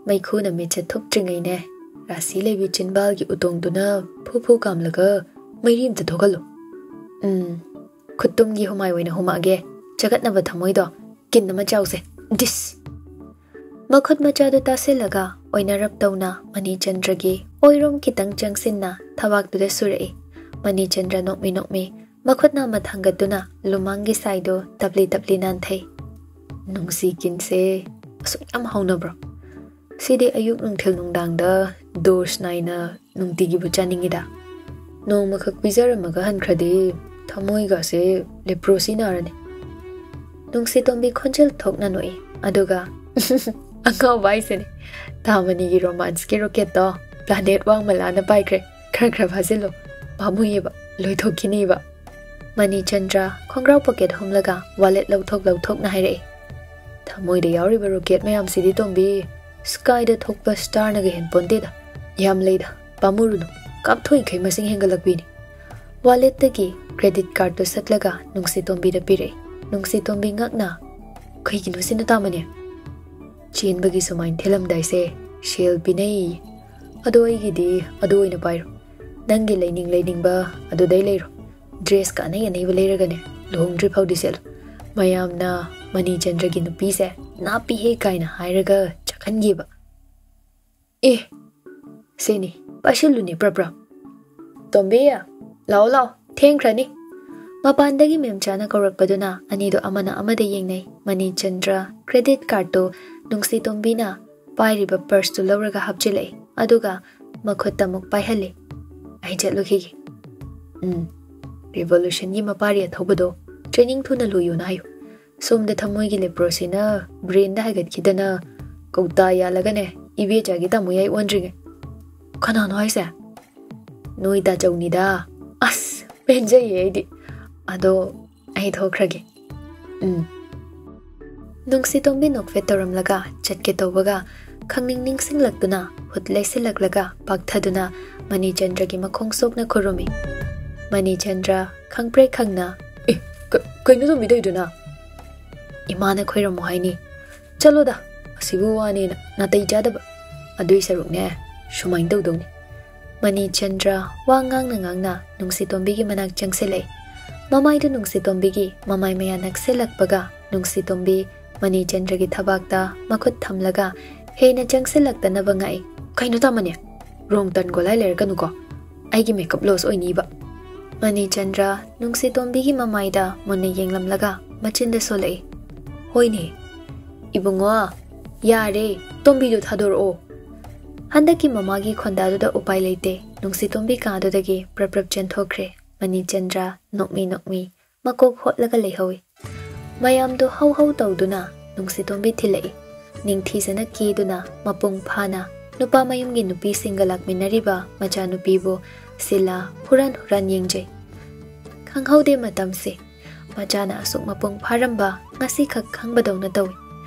ꯃꯩꯈꯨꯅ ꯃꯤꯠꯁꯦ ꯊꯨꯞꯇ꯭ꯔꯤꯉꯩꯅꯦ, ꯔꯥꯁꯤ ꯂꯩꯕꯤ ꯆꯤꯟꯕꯥꯜꯒꯤ ꯎꯇꯣꯡꯗꯨꯅ ꯐꯨ ꯐꯨ ꯀꯥꯝꯂꯒ ꯃꯩꯔꯤ ꯑꯝꯇ ꯊꯣꯛꯍꯜꯂꯨ꯫ ꯎꯝ, ꯈꯨꯠꯇꯨꯝꯒꯤ ꯍꯨꯃꯥꯏ ꯑꯣꯏꯅ ꯍꯨꯝꯃꯛꯑꯒꯦ꯫ ꯆꯒꯠꯅꯕ ꯊꯃꯣꯏꯗꯣ ꯀꯤꯟ ꯑꯃ ꯆꯥꯎꯁꯦ꯫ ꯗꯤꯁ! ꯃꯈꯨꯠ ꯃꯆꯥꯗꯨ ꯇꯥꯁꯤꯜꯂꯒ ꯑꯣꯏꯅꯔꯞ ꯇꯧꯅ ꯃꯅꯤꯆꯟꯗ꯭ꯔꯒꯤ ꯑꯣꯏꯔꯣꯝ ꯈꯤꯇꯪ ꯆꯪꯁꯤꯟꯅ ꯊꯕꯥꯛꯇꯨꯗ ꯁꯨꯔꯛꯏ꯫ ꯃꯅꯤꯆꯟꯗ꯭ꯔ ꯅꯣꯛꯃꯤ ꯅꯣꯛꯃꯤ ꯃꯈꯨꯠꯅ ꯑꯃ ꯊꯥꯡꯒꯠꯇꯨꯅ ꯂꯨꯃꯥꯡꯒꯤ ꯁꯥꯏꯗꯨ ꯇꯞꯂꯤ ꯇꯞꯂꯤ ꯅꯥꯟꯊꯩ꯫ "ꯅꯨꯡꯁꯤ ꯀꯤꯟꯁꯦ ꯑꯁꯨꯛ ꯌꯥꯝ ꯍꯧꯅꯕ꯭ꯔꯣ? ꯁꯤꯗꯤ ꯑꯌꯨꯛ ꯅꯨꯡꯊꯤꯜ ꯅꯨꯡꯗꯥꯡꯗ ꯗꯣꯁ ꯅꯥꯏꯅ ꯅꯨꯡꯇꯤꯒꯤꯕꯨ ꯆꯥꯅꯤꯡꯉꯤꯗ꯫ ꯅꯣꯡꯃꯈꯛ ꯄꯤꯖꯔꯝꯃꯒ ꯍꯟꯈ꯭ꯔꯗꯤ ꯊꯃꯣꯏꯒꯁꯦ ꯂꯦꯄ꯭ꯔꯣꯁꯤ ꯅꯥꯔꯅꯤ꯫" ꯅꯨꯡꯁꯤ ꯇꯣꯝꯕꯤ ꯈꯣꯟꯖꯦꯜ ꯊꯣꯛꯅ ꯅꯣꯛꯏ, ꯑꯗꯨꯒ, "ꯑꯉꯥꯎꯕ ꯍꯥꯏꯁꯤꯅꯦ, ꯇꯥꯃꯅꯤꯒꯤ ꯔꯣꯃꯥꯟꯁꯀꯤ ꯔꯣꯀꯦꯠꯇꯣ ꯄ꯭ꯂꯥꯅꯦꯠ ꯋꯥꯡꯃꯂꯥꯅ ꯄꯥꯏꯈ꯭ꯔꯦ꯫ ꯈꯔ ꯈꯔ ꯐꯥꯖꯤꯜꯂꯣ, ꯄꯥꯝꯃꯨꯏꯌꯦꯕ, ꯂꯣꯏꯊꯣꯛꯈꯤꯅꯤꯕ꯫" ꯃꯅꯤꯆꯟꯗ꯭ꯔ ꯈꯣꯡꯒ꯭ꯔꯥꯎ ꯄꯣꯀꯦꯠ ꯍꯨꯝꯂꯒ ꯋꯥꯂꯦꯠ ꯂꯧꯊꯣꯛ ꯂꯧꯊꯣꯛꯅ ꯍꯥꯏꯔꯛꯏ꯫ "ꯊꯃꯣꯏꯗ ꯌꯥꯎꯔꯤꯕ ꯔꯣꯀꯦꯠ ꯃꯌꯥꯝꯁꯤꯗꯤ, ꯇꯣꯝꯕꯤ, Skyꯗ ꯊꯣꯛꯄ starꯅꯒ ꯍꯦꯟꯄꯣꯟꯇꯦꯗ꯫ ꯌꯥꯝ ꯂꯩꯗ, ꯄꯥꯝꯃꯨꯔꯨꯅꯨ꯫ ꯀꯥꯞꯊꯣꯛꯏꯈꯩ ꯃꯁꯤꯡ ꯍꯦꯟꯒꯠꯂꯛꯄꯤꯅꯤ꯫ Walletꯇꯒꯤ credit cardꯇꯨ ꯁꯠꯂꯒ ꯅꯨꯡꯁꯤꯇꯣꯝꯕꯤꯗ ꯄꯤꯔꯛꯏ꯫ ꯅꯨꯡꯁꯤꯇꯣꯝꯕꯤ ꯉꯛꯅ, "ꯀꯩꯒꯤꯅꯣ ꯁꯤꯅ ꯇꯥꯃꯅꯦ?" "ꯆꯦꯟꯕꯒꯤ ꯁꯨꯃꯥꯏꯅ ꯊꯤꯜꯂꯝꯗꯥꯏꯁꯦ ꯁꯦꯜ ꯄꯤꯅꯩꯌꯦ꯫ ꯑꯗꯣ ꯑꯩꯒꯤꯗꯤ ꯑꯗꯨ ꯑꯣꯏꯅ ꯄꯥꯏꯔꯣ꯫ ꯅꯪꯒꯤ ꯂꯩꯅꯤꯡ ꯂꯩꯅꯤꯡꯕ ꯑꯗꯨꯗꯩ ꯂꯩꯔꯣ꯫ Dressꯀ ꯑꯅꯩ ꯑꯅꯩꯕ ꯂꯩꯔꯒꯅꯦ, ꯂꯨꯍꯣꯡꯗ꯭ꯔꯤ ꯐꯥꯎꯗꯤ ꯁꯦꯠꯂꯨ꯫ ꯃꯌꯥꯝꯅ ꯃꯅꯤꯆꯟꯗ꯭ꯔꯒꯤ ꯅꯨꯄꯤꯁꯦ ꯅꯥꯞꯄꯤꯍꯦ ꯀꯥꯏꯅ ꯍꯥꯏꯔꯒ ꯆꯠꯍꯟꯈꯤꯕ꯫" "ꯑꯦ, ꯁꯤꯅꯤ, ꯄꯥꯏꯁꯤꯜꯂꯨꯅꯦ ꯄ꯭ꯔꯞ ꯄ꯭ꯔꯞ꯫ ꯇꯣꯝꯕꯤ, ꯂꯥꯛꯑꯣ ꯂꯥꯛꯑꯣ, ꯊꯦꯡꯈ꯭ꯔꯅꯤ꯫" ꯃꯄꯥꯟꯗꯒꯤ ꯃꯦꯝꯆꯥꯅ ꯀꯧꯔꯛꯄꯗꯨꯅ ꯑꯅꯤꯗꯣ ꯑꯃꯅ ꯑꯃꯗ ꯌꯦꯡꯅꯩ꯫ ꯃꯅꯤꯆꯟꯗ꯭ꯔ credit cardꯇꯨ ꯅꯨꯡꯁꯤꯇꯣꯝꯕꯤꯅ ꯄꯥꯏꯔꯤꯕ purseꯇꯨ ꯂꯧꯔꯒ ꯍꯥꯞꯆꯤꯜꯂꯛꯏ, ꯑꯗꯨꯒ ꯃꯈꯨꯠꯇ ꯑꯃꯨꯛ ꯄꯥꯏꯍꯜꯂꯤ꯫ "ꯑꯩ ꯆꯠꯂꯨꯈꯤꯒꯦ꯫ ꯎꯝ, revolutionꯒꯤ ꯃꯄꯥꯔꯤ ꯑꯊꯧꯕꯗꯣ training ꯊꯨꯅ ꯂꯣꯏꯌꯣꯅ ꯍꯥꯏꯌꯨ꯫ ꯁꯣꯝꯗ ꯊꯃꯣꯏꯒꯤ leprosyꯅ brainꯗ ꯍꯥꯏꯒꯠꯈꯤꯗꯅ ꯀꯧꯇꯥ ꯌꯥꯜꯂꯒꯅꯦ, ꯏꯕꯦꯆꯥꯒꯤ ꯇꯥꯃꯣ ꯌꯥꯏ ꯑꯣꯟꯗ꯭ꯔꯤꯉꯩ꯫" "ꯀꯅꯥꯅꯣ ꯍꯥꯏꯁꯦ?" "ꯅꯣꯏ ꯇꯥꯆꯧꯅꯤꯗ꯫" "ꯑꯁ, ꯄꯦꯟꯖꯩꯌꯦ ꯑꯩꯗꯤ꯫ ꯑꯗꯣ ꯑꯩ ꯊꯣꯛꯈ꯭ꯔꯒꯦ꯫" "ꯎꯝ꯫" ꯅꯨꯡꯁꯤꯇꯣꯝꯕꯤ ꯅꯣꯛꯐꯦꯠ ꯇꯧꯔꯝꯂꯒ ꯆꯠꯀꯦ ꯇꯧꯕꯒ, ꯈꯪꯅꯤꯡ ꯅꯤꯡꯁꯤꯡꯂꯛꯇꯨꯅ ꯍꯨꯠ ꯂꯩꯁꯤꯜꯂꯛꯂꯒ ꯄꯥꯛꯊꯗꯨꯅ ꯃꯅꯤꯆꯟꯗ꯭ꯔꯒꯤ ꯃꯈꯣꯡ ꯁꯣꯛꯅ ꯈꯨꯔꯨꯝꯃꯤ꯫ ꯃꯅꯤꯆꯟꯗ꯭ꯔ ꯈꯪꯄ꯭ꯔꯦꯛ ꯈꯪꯅ, "ꯑꯦ, ꯀ-, ꯀꯩꯅꯣ ꯇꯣꯝꯕꯤ ꯇꯧꯔꯤꯗꯨꯅ?" "ꯏꯃꯥꯅ ꯈꯣꯏꯔꯝꯃꯨ ꯍꯥꯏꯅꯤ꯫" "ꯆꯠꯂꯣꯗ, ꯑꯁꯤꯕꯨ ꯋꯥꯅꯦꯅ ꯅꯥꯇꯩ ꯆꯥꯗꯕ꯫ ꯑꯗꯨꯏ ꯁꯔꯨꯛꯅꯦ, ꯁꯨꯃꯥꯏꯅ ꯇꯧꯗꯧꯅꯤ꯫" ꯃꯅꯤꯆꯟꯗ꯭ꯔ ꯋꯥ ꯉꯥꯡꯅ ꯉꯥꯡꯅ ꯅꯨꯡꯁꯤꯇꯣꯝꯕꯤꯒꯤ ꯃꯅꯥꯛ ꯆꯪꯁꯤꯜꯂꯛꯏ꯫ ꯃꯃꯥꯏꯗꯨ ꯅꯨꯡꯁꯤꯇꯣꯝꯕꯤꯒꯤ ꯃꯃꯥꯏ ꯃꯌꯥ ꯅꯛꯁꯤꯜꯂꯛꯄꯒ, ꯅꯨꯡꯁꯤꯇꯣꯝꯕꯤ ꯃꯅꯤꯆꯟꯗ꯭ꯔꯒꯤ ꯊꯕꯥꯛꯇ ꯃꯈꯨꯠ ꯊꯝꯂꯒ ꯍꯦꯟꯅ ꯆꯪꯁꯤꯜꯂꯛꯇꯅꯕ ꯉꯥꯛꯏ꯫ "ꯀꯩꯅꯣ ꯇꯥꯃꯅꯦ? Wrong turn ꯒꯣꯂꯥꯏ ꯂꯩꯔꯛꯀꯅꯨꯀꯣ꯫ ꯑꯩꯒꯤ makeup loss ꯑꯣꯏꯅꯤꯕ꯫" ꯃꯅꯤꯆꯟꯗ꯭ꯔ ꯅꯨꯡꯁꯤꯇꯣꯝꯕꯤꯒꯤ ꯃꯃꯥꯏꯗ ꯃꯨꯟꯅ ꯌꯦꯡꯂꯝꯂꯒ ꯃꯆꯤꯟꯗ ꯁꯣꯜꯂꯛꯏ꯫ "ꯍꯣꯏꯅꯦ꯫ ꯏꯕꯨꯡꯉꯣ, ꯌꯥꯔꯦ, ꯇꯣꯝꯕꯤꯗꯨ ꯊꯥꯗꯣꯔꯛꯑꯣ꯫" ꯍꯟꯗꯛꯀꯤ ꯃꯃꯥꯒꯤ ꯈꯣꯟꯗꯥꯗꯨꯗ ꯎꯄꯥꯏ ꯂꯩꯇꯦ꯫ ꯅꯨꯡꯁꯤꯇꯣꯝꯕꯤ ꯀꯥꯗꯨꯗꯒꯤ ꯄ꯭ꯔꯞ ꯄ꯭ꯔꯞ ꯆꯦꯟꯊꯣꯛꯈ꯭ꯔꯦ꯫ ꯃꯅꯤꯆꯟꯗ꯭ꯔ ꯅꯣꯛꯃꯤ ꯅꯣꯛꯃꯤ ꯃꯀꯣꯛ ꯍꯣꯠꯂꯒ ꯂꯩꯍꯧꯏ꯫ ꯃꯌꯥꯝꯗꯨ ꯍꯧ ꯍꯧ ꯇꯧꯗꯨꯅ ꯅꯨꯡꯁꯤꯇꯣꯝꯕꯤ ꯊꯤꯜꯂꯛꯏ꯫ ꯅꯤꯡꯊꯤꯖꯅ ꯀꯦꯗꯨꯅ ꯃꯄꯨꯡ ꯐꯥꯅ ꯅꯨꯄꯥ ꯃꯌꯨꯝꯒꯤ ꯅꯨꯄꯤꯁꯤꯡꯒ ꯂꯥꯛꯃꯤꯟꯅꯔꯤꯕ ꯃꯆꯥꯅꯨꯄꯤꯕꯨ ꯁꯤꯂꯥ ꯍꯨꯔꯥꯟ ꯍꯨꯔꯥꯟ ꯌꯦꯡꯖꯩ꯫ ꯈꯪꯍꯧꯗꯦ ꯃꯇꯝꯁꯦ꯫ ꯃꯆꯥꯅ ꯑꯁꯨꯛ ꯃꯄꯨꯡ ꯐꯥꯔꯝꯕ ꯉꯁꯤꯈꯛ ꯈꯪꯕꯗꯧꯅ ꯇꯧꯏ꯫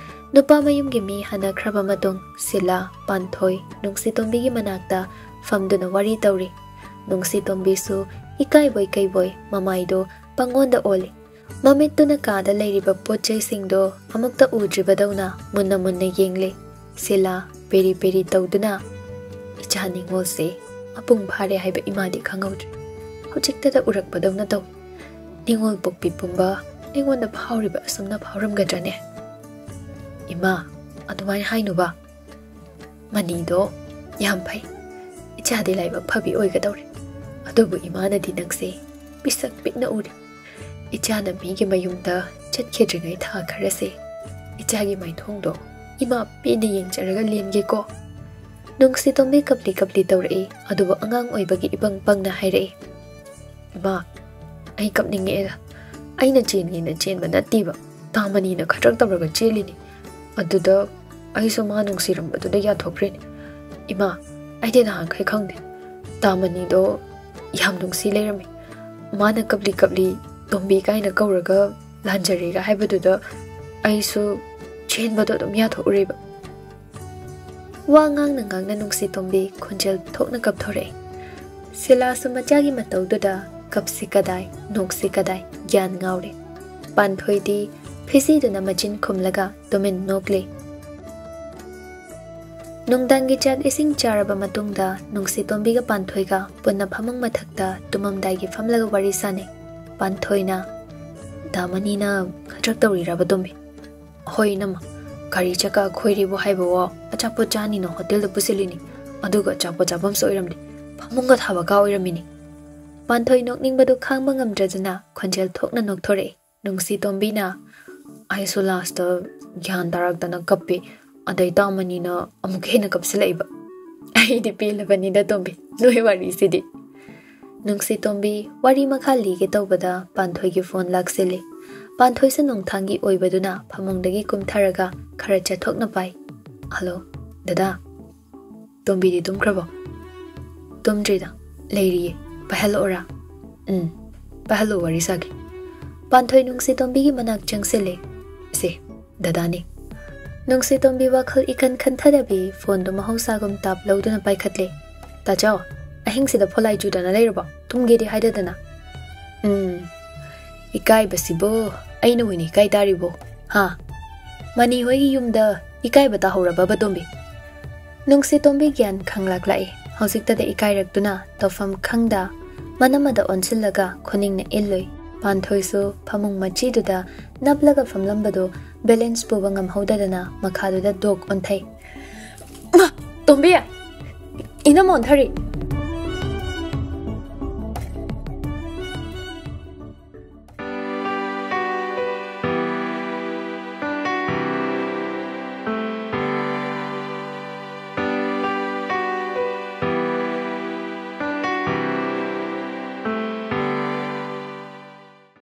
ꯅꯨꯄꯥ ꯃꯌꯨꯝꯒꯤ ꯃꯤ ꯍꯟꯅꯈ꯭ꯔꯕ ꯃꯇꯨꯡ ꯁꯤꯂꯥ, ꯄꯥꯟꯊꯣꯏ, ꯅꯨꯡꯁꯤꯇꯣꯝꯕꯤꯒꯤ ꯃꯅꯥꯛꯇ ꯐꯝꯗꯨꯅ ꯋꯥꯔꯤ ꯇꯧꯔꯤ꯫ ꯅꯨꯡꯁꯤꯇꯣꯝꯕꯤꯁꯨ ꯏꯀꯥꯏꯕꯣꯏ ꯀꯩꯕꯣꯏ ꯃꯃꯥꯏꯗꯣ ꯄꯪꯑꯣꯟꯗ ꯑꯣꯜꯂꯤ꯫ ꯃꯃꯤꯠꯇꯨꯅ ꯀꯥꯗ ꯂꯩꯔꯤꯕ ꯄꯣꯠ ꯆꯩꯁꯤꯡꯗꯣ ꯑꯃꯨꯛꯇ ꯎꯗ꯭ꯔꯤꯕꯗꯧꯅ ꯃꯨꯟꯅ ꯃꯨꯟꯅ ꯌꯦꯡꯂꯤ꯫ ꯁꯤꯂꯥ ꯄꯦꯔꯤ ꯄꯦꯔꯤ ꯇꯧꯗꯨꯅ, "ꯏꯆꯥ ꯅꯤꯉꯣꯜꯁꯦ ꯃꯄꯨꯡ ꯐꯥꯔꯦ ꯍꯥꯏꯕ ꯏꯃꯥꯗꯤ ꯈꯪꯍꯧꯗ꯭ꯔꯦ꯫ ꯍꯧꯖꯤꯛꯇꯗ ꯎꯔꯛꯄꯗꯧꯅ ꯇꯧꯏ꯫ ꯅꯤꯉꯣꯜ ꯄꯣꯛꯄꯤ ꯄꯨꯝꯕ ꯑꯩꯉꯣꯟꯗ ꯐꯥꯎꯔꯤꯕ ꯑꯁꯨꯝꯅ ꯐꯥꯎꯔꯝꯒꯗ꯭ꯔꯅꯦ? ꯏꯃꯥ, ꯑꯗꯨꯃꯥꯏꯅ ꯍꯥꯏꯅꯨꯕ꯫ ꯃꯅꯤꯗꯣ ꯌꯥꯝ ꯐꯩ꯫ ꯏꯆꯥꯗꯤ ꯂꯥꯏꯕꯛ ꯐꯕꯤ ꯑꯣꯏꯒꯗꯧꯔꯦ꯫ ꯑꯗꯨꯕꯨ ꯏꯃꯥꯅꯗꯤ ꯅꯪꯁꯦ ꯄꯤꯁꯛ ꯄꯤꯛꯅ ꯎꯔꯦ꯫ ꯏꯆꯥꯅ ꯃꯤꯒꯤ ꯃꯌꯨꯝꯗ ꯆꯠꯈꯤꯗ꯭ꯔꯤꯉꯩ ꯊꯥ ꯈꯔꯁꯦ ꯏꯆꯥꯒꯤ ꯃꯥꯏꯊꯣꯡꯗꯣ ꯏꯃꯥ ꯄꯦꯟꯅ ꯌꯦꯡꯖꯔꯒ ꯂꯦꯟꯒꯦꯀꯣ?" ꯅꯨꯡꯁꯤꯇꯣꯝꯕꯤ ꯀꯞꯂꯤ ꯀꯞꯂꯤ ꯇꯧꯔꯛꯏ, ꯑꯗꯨꯕꯨ ꯑꯉꯥꯡ ꯑꯣꯏꯕꯒꯤ ꯏꯄꯪ ꯄꯪꯅ ꯍꯥꯏꯔꯛꯏ, "ꯏꯃꯥ, ꯑꯩ ꯀꯞꯅꯤꯡꯉꯛꯑꯦꯗ꯫ ꯑꯩꯅ ꯆꯦꯟꯒꯦꯅ ꯆꯦꯟꯕ ꯅꯠꯇꯦꯕ꯫ ꯇꯥꯃꯅꯤꯅ ꯈꯗ꯭ꯔꯛ ꯇꯧꯔꯒ ꯆꯦꯜꯂꯤꯅꯤ꯫ ꯑꯗꯨꯗ ꯑꯩꯁꯨ ꯃꯥ ꯅꯨꯡꯁꯤꯔꯝꯕꯗꯨꯗ ꯌꯥꯊꯣꯛꯈ꯭ꯔꯤꯅꯤ꯫ ꯏꯃꯥ, ꯑꯩꯗꯤ ꯅꯍꯥꯟꯈꯩ ꯈꯪꯗꯦ꯫ ꯇꯥꯃꯅꯤꯗꯣ ꯌꯥꯝ ꯅꯨꯡꯁꯤ ꯂꯩꯔꯝꯃꯤ꯫ ꯃꯥꯅ ꯀꯞꯂꯤ ꯀꯞꯂꯤ ꯇꯣꯝꯕꯤ ꯀꯥꯏꯅ ꯀꯧꯔꯒ ꯂꯥꯟꯖꯔꯦꯒ ꯍꯥꯏꯕꯗꯨꯗ ꯑꯩꯁꯨ ꯆꯦꯟꯕꯗꯣ ꯑꯗꯨꯝ ꯌꯥꯊꯣꯛꯎꯔꯦꯕ꯫" ꯋꯥ ꯉꯥꯡꯅ ꯉꯥꯡꯅ ꯅꯨꯡꯁꯤꯇꯣꯝꯕꯤ ꯈꯣꯟꯖꯦꯜ ꯊꯣꯛꯅ ꯀꯞꯊꯣꯔꯛꯏ꯫ ꯁꯤꯂꯥꯁꯨ ꯃꯆꯥꯒꯤ ꯃꯇꯧꯗꯨꯗ ꯀꯞꯁꯤ ꯀꯗꯥꯏ, ꯅꯣꯛꯁꯤ ꯀꯗꯥꯏ, ꯒ꯭ꯌꯥꯟ ꯉꯥꯎꯔꯦ꯫ ꯄꯥꯟꯊꯣꯏꯗꯤ ꯐꯤꯖꯤꯗꯨꯅ ꯃꯆꯤꯟ ꯈꯨꯝꯂꯒ ꯇꯨꯃꯤꯟ ꯅꯣꯛꯂꯤ꯫ ꯅꯨꯡꯗꯥꯡꯒꯤ ꯆꯥꯛ ꯏꯁꯤꯡ ꯆꯥꯔꯕ ꯃꯇꯨꯡꯗ ꯅꯨꯡꯁꯤꯇꯣꯝꯕꯤꯒ ꯄꯥꯟꯊꯣꯏꯒ ꯄꯨꯟꯅ ꯐꯃꯨꯡ ꯃꯊꯛꯇ ꯇꯨꯝꯃꯝꯗꯥꯏꯒꯤ ꯐꯝꯂꯒ ꯋꯥꯔꯤ ꯁꯥꯅꯩ꯫ ꯄꯥꯟꯊꯣꯏꯅ, "ꯗꯥꯃꯅꯤꯅ ꯈꯗ꯭ꯔꯛ ꯇꯧꯔꯤꯔꯕ ꯇꯣꯝꯕꯤ?" "ꯍꯣꯏ ꯏꯅꯝꯃ, ꯒꯥꯔꯤ ꯆꯀꯥ ꯈꯣꯏꯔꯤꯕꯨ ꯍꯥꯏꯕꯋꯣ, ꯑꯆꯥꯄꯣꯠ ꯆꯥꯅꯤꯅ ꯍꯣꯇꯦꯜꯗ ꯄꯨꯁꯤꯜꯂꯤꯅꯤ, ꯑꯗꯨꯒ ꯑꯆꯥꯄꯣꯠ ꯆꯥꯐꯝꯁꯨ ꯑꯣꯏꯔꯝꯗꯦ, ꯐꯃꯨꯡꯒ ꯊꯥꯕ ꯀꯥ ꯑꯣꯏꯔꯝꯃꯤꯅꯤ꯫" ꯄꯥꯟꯊꯣꯏ ꯅꯣꯛꯅꯤꯡꯕꯗꯨ ꯈꯥꯡꯕ ꯉꯝꯗ꯭ꯔꯗꯨꯅ ꯈꯣꯟꯖꯦꯜ ꯊꯣꯛꯅ ꯅꯣꯛꯊꯣꯔꯛꯏ꯫ ꯅꯨꯡꯁꯤꯇꯣꯝꯕꯤꯅ, "ꯑꯩꯁꯨ ꯂꯥꯁꯇ ꯒ꯭ꯌꯥꯟ ꯇꯥꯔꯛꯇꯅ ꯀꯞꯄꯤ, ꯑꯗꯩ ꯇꯥꯃꯅꯤꯅ ꯑꯃꯨꯛ ꯍꯦꯟꯅ ꯀꯞꯁꯤꯜꯂꯛꯏꯕ꯫ ꯑꯩꯗꯤ ꯄꯦꯜꯂꯕꯅꯤꯗ ꯇꯣꯝꯕꯤ, ꯅꯣꯏ ꯋꯥꯔꯤꯁꯤꯗꯤ꯫" ꯅꯨꯡꯁꯤꯇꯣꯝꯕꯤ ꯋꯥꯔꯤ ꯃꯈꯥ ꯂꯤꯒꯦ ꯇꯧꯕꯗ ꯄꯥꯟꯊꯣꯏꯒꯤ ꯐꯣꯟ ꯂꯥꯛꯁꯤꯜꯂꯤ꯫ ꯄꯥꯟꯊꯣꯏꯁꯨ ꯅꯣꯡꯊꯥꯡꯒꯤ ꯑꯣꯏꯕꯗꯨꯅ ꯐꯃꯨꯡꯗꯒꯤ ꯀꯨꯝꯊꯔꯒ ꯈꯔ ꯆꯠꯊꯣꯛꯅ ꯄꯥꯏ꯫ "ꯍꯜꯂꯣ, ꯗꯗꯥ꯫ ꯇꯣꯝꯕꯤꯗꯤ ꯇꯨꯝꯈ꯭ꯔꯕꯣ?" "ꯇꯨꯝꯗ꯭ꯔꯤꯗ, ꯂꯩꯔꯤꯌꯦ꯫ ꯄꯥꯏꯍꯜꯂꯛꯑꯣꯔꯥ?" "ꯎꯝ, ꯄꯥꯏꯍꯜꯂꯣ, ꯋꯥꯔꯤ ꯁꯥꯒꯦ꯫" ꯄꯥꯟꯊꯣꯏ ꯅꯨꯡꯁꯤꯇꯣꯝꯕꯤꯒꯤ ꯃꯅꯥꯛ ꯆꯪꯁꯤꯜꯂꯦ꯫ "ꯁꯦ, ꯗꯗꯥꯅꯦ꯫ ꯅꯨꯡꯁꯤꯇꯣꯝꯕꯤ ꯋꯥꯈꯜ ꯏꯈꯟ ꯈꯟꯊꯗꯕꯤ ꯐꯣꯟꯗꯨ ꯃꯍꯧꯁꯥꯒꯨꯝ ꯇꯥꯞ ꯂꯧꯗꯨꯅ ꯄꯥꯏꯈꯠꯂꯦ꯫ "ꯇꯥꯆꯧ, ꯑꯍꯤꯡꯁꯤꯗ ꯐꯣꯂꯥꯏ ꯆꯨꯗꯅ ꯂꯩꯔꯕꯣ? ꯇꯨꯝꯒꯦꯗꯤ ꯍꯥꯏꯗꯗꯅ?" "ꯎꯝ, ꯏꯀꯥꯏꯕꯁꯤꯕꯨ ꯑꯩꯅ ꯑꯣꯏꯅ ꯏꯀꯥꯏ ꯇꯥꯔꯤꯕꯣ? ꯍꯥ? ꯃꯅꯤ ꯍꯣꯏꯒꯤ ꯌꯨꯝꯗ ꯏꯀꯥꯏꯕ ꯇꯥꯍꯧꯔꯕꯕ, ꯇꯣꯝꯕꯤ?" ꯅꯨꯡꯁꯤꯇꯣꯝꯕꯤ ꯒ꯭ꯌꯥꯟ ꯈꯪꯂꯛꯂꯛꯏ꯫ ꯍꯧꯖꯤꯛꯇꯗ ꯏꯀꯥꯏꯔꯛꯇꯨꯅ ꯇꯧꯐꯝ ꯈꯪꯗ ꯃꯅꯝ ꯑꯗ ꯑꯣꯟꯁꯤꯜꯂꯒ ꯈꯨꯅꯤꯡꯅ ꯏꯜꯂꯨꯏ꯫ ꯄꯥꯟꯊꯣꯏꯁꯨ ꯐꯃꯨꯡ ꯃꯆꯤꯗꯨꯗ ꯅꯞꯂꯒ ꯐꯝꯂꯝꯕꯗꯨ ꯕꯦꯂꯦꯟꯁ ꯄꯨꯕ ꯉꯝꯍꯧꯗꯗꯅ ꯃꯈꯥꯗꯨꯗ ꯗꯣꯛ ꯑꯣꯟꯊꯩ꯫ "ꯃꯥ! ꯇꯣꯝꯕꯤ! ꯏꯅꯝꯃ ꯑꯣꯟꯊꯔꯤ!"